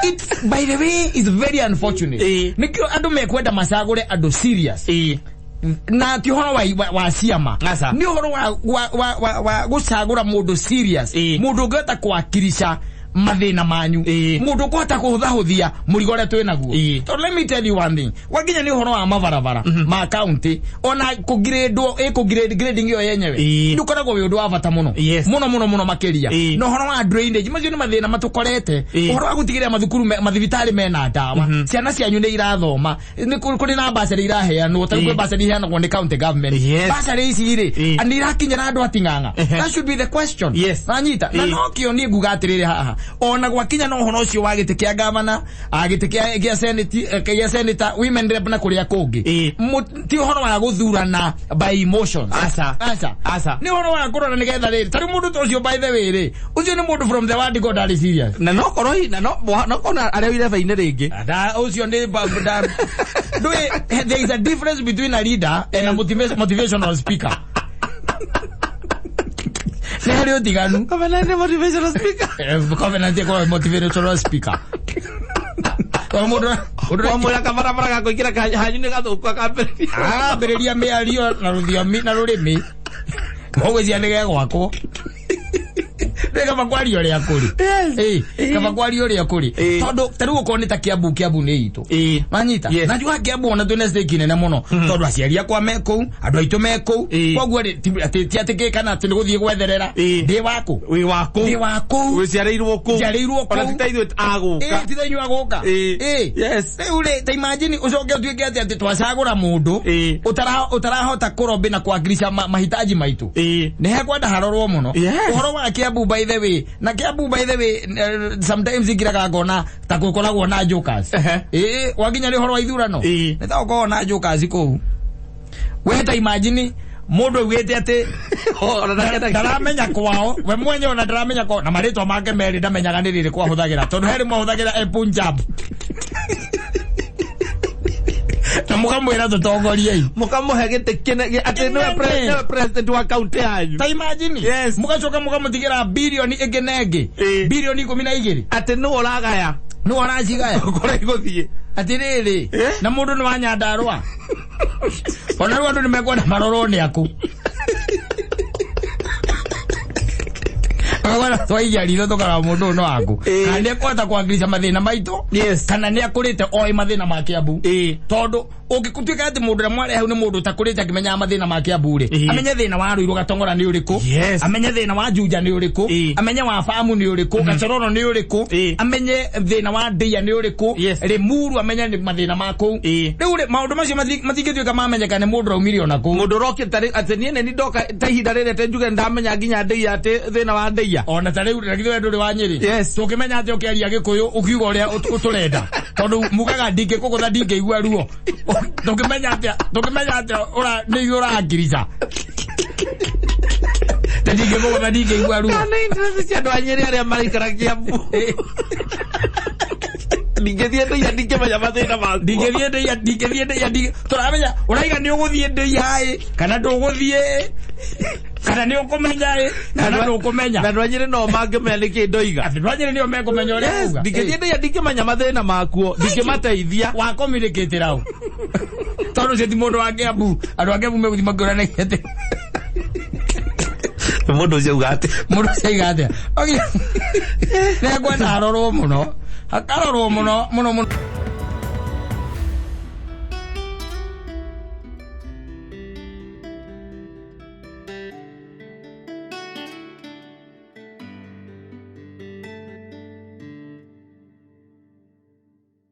it's, by the way, it's very unfortunate. Nĩkĩo andũ mekwenda macagũre andũ serious. Na ti ũhoro wa ciama. Aca. Nĩ ũhoro wa gũcagũra mũndũ serious, mũndũ ũngĩhota kwakirisha mathĩna manyu, mũndũ ũkũhota kũhũthahũthia mũrigo ũrĩa twĩ naguo. Tondũ let me tell you one thing, wakinya nĩ ũhoro wa mabarabara ma county, ona kũgrĩndwo, ĩ grading ĩyo yenyewe, nĩ ũkoragwo wĩ ũndũ wa bata mũno, mũno mũno mũno makĩria. Na ũhoro wa drainage, macio nĩ mathĩna matũkorete. Ũhoro wa gũtigĩrĩra mathukuru mathibitarĩ mena ndawa, ciana cianyu nĩ irathoma, nĩ kũrĩ na bursary iraheanwo, tarĩu kwĩ bursary iheanagwo nĩ county government. Bursary ici rĩ, nĩ irakinyĩra andũ ating'ang'a? That should be the question. Nanyita na nokĩo niĩ nguga atĩrĩrĩ haha, ona gwakinya na ũhoro ũcio wa gĩtĩ kĩa gavana, gĩtĩ kĩa senate, kĩa senator, women rep na kũrĩa kũngĩ, ti ũhoro wa gũthurana by emotions. Aca. Aca. Aca. Nĩ ũhoro wa kũrora nĩgetha rĩrĩ, tarĩu mũndũ ta ũcio, by the way rĩ, ũcio nĩ mũndũ from the word go ndarĩ serious. Na nokorwo na no nokorwo arĩa ireba-inĩ rĩngĩ. Da ũcio nĩ ndũĩ, there is a difference between a leader and a motivational speaker. Nĩ harĩ ũtiganu. Covenant nĩ motivational speaker. Covenant ĩkoragwo motivational speaker. Tondũ mũndũ Wamwĩra kabarabara ga kũingĩra hanyu nĩ gathũku, akambĩrĩria. Agambĩrĩria mĩario na rũthiomi na rũrĩmĩ mũgwĩcia nĩ gegwakwo. Nĩ kaba kwaria ũrĩa kũrĩ. Kaba kwaria ũrĩa kũrĩ. Tondũ ta rĩu okorwo nĩ ta Kiambu, Kiambu nĩ itũ. Manyita. Na njuga Kiambu ona twĩna stake nene mũno, tondũ aciari akwa me kũu, andũ aitũ me kũu. Koguo rĩ, atĩ ti atĩ kana atĩ nĩ gũthiĩ gwetherera. Ndĩ waku. Wĩ wa kũu. Ndĩ wa kũu. Wĩciarĩirwo kũu. Njiarĩirwo Ona kũu. ti ta ithuĩ agũka. Ĩ, ti ta inyuĩ agũka. Rĩu rĩ, ta imagine ũcoke ũtuĩke atĩ twacagũra mũndũ ũtarahota kũrobĩ na kuwakilisha mahitaji maitũ. Nĩ hekwenda harorwo mũno. Ũhoro wa Kiambu, by the way, na Kiambu, by the way, sometimes ingiraga ngona ta gũkoragwo na jokers. Ĩ, wakinya nĩ ũhoro wa ithurano, nĩ ta gũkoragwo na jokers kũu. We ta imagine mũndũ augĩte atĩ Ona ndaramenya kwao we mwenyewe, ona ndaramenya kwao na marĩtwa make merĩ ndamenyaga nĩ rĩrĩkũ ahũthagĩra, tondũ he rĩmwe ahũthagĩra e Punjab, na mũkamwĩra tũtongoriei. Mũkamũhe gĩtĩ kĩnene atĩ nĩwe Kĩnene. Nĩwe president wa county yanyu. Ta imagine. Mũgacoka mũkamũtigĩra bilioni ĩngĩ na ĩngĩ, bilioni 12. Atĩ nĩwe ũragaya. Nĩwe ũracigaya. Kũrĩa igũthiĩ. Atĩrĩrĩ, na mũndũ nĩ wa Nyandarũa, ona rĩu andũ nĩ mekwenda marorwo nĩ aku. Akagwara twaigia ritho tũkarora mũndũ ũyũ no waku, kana nĩ ekũhota kwangirisha mathĩna maitũ, kana nĩ akũrĩte oĩ mathĩna ma Kiambu. Tondũ ũngĩtuĩka atĩ mũndũ ũrĩa mwarehe hau nĩ mũndũ ũtakũrĩte akĩmenyaga mathĩna ma Kiambu rĩ, amenye thĩna wa Ruiru Gatong'ora nĩ ũrĩkũ, amenye thĩna wa Juja nĩ ũrĩkũ, amenye wa Famu nĩ ũrĩkũ, Gachororo nĩ ũrĩkũ, amenye thĩna wa Ndeia nĩ ũrĩkũ, Limuru amenye nĩ mathĩna ma kũu. Rĩu rĩ, maũndũ macio matingĩtuĩka mamenyeka nĩ mũndũ ũraumire ona kũu. Mũndũ ũrokĩte rĩ, atĩ niĩ nĩ ndoka ta ihinda rĩrĩ atĩ njuge ndamenya nginya Ndeia, atĩ thĩna wa Ndeia. Ona ta rĩu na githĩ we ndũrĩ wa Nyĩrĩ? Yes. Tũngĩmenya atĩ ũkĩaria Gĩkũyũ ũkiuga ũrĩa ũtũrenda, tondũ mugaga ndingĩkũgũtha ndingĩigua ruo, tũngĩmenya atĩa nĩ ithuĩ ũrangirica ta ndingĩkũgũtha ndingĩigua ruo? Kana interest cia andũ a Nyĩrĩ arĩa maraikara Kiambu, ndingĩthiĩ Ndeia ndingĩmenya mathĩna makuo. Ndingĩthiĩ Ndeia, ndingĩthiĩ Ndeia, tũramenya ũraiga nĩ ũgũthiĩ Ndeia ĩ, kana ndũgũthiĩ, kana nĩ ũkũmenya ĩ, kana ndũkũmenya. Na andũ a Nyĩrĩ no mangĩmenya nĩkĩ ndoiga. Andũ a Nyĩrĩ nĩo mekũmenya ũrĩa uga. Ndingĩthiĩ Ndeia ndingĩmenya mathĩna makuo, ndingĩmateithia. Wa communicate rau, tondũ ũcio ti mũndũ wa Kiambu. Andũ a Kiambu megũthiĩ makĩũranagia atĩ Mũndũ ũcio auga atĩ mũndũ ũcio aiga atĩa. Nĩngwenda harorwo mũno, hakarorwo mũno mũno mũno.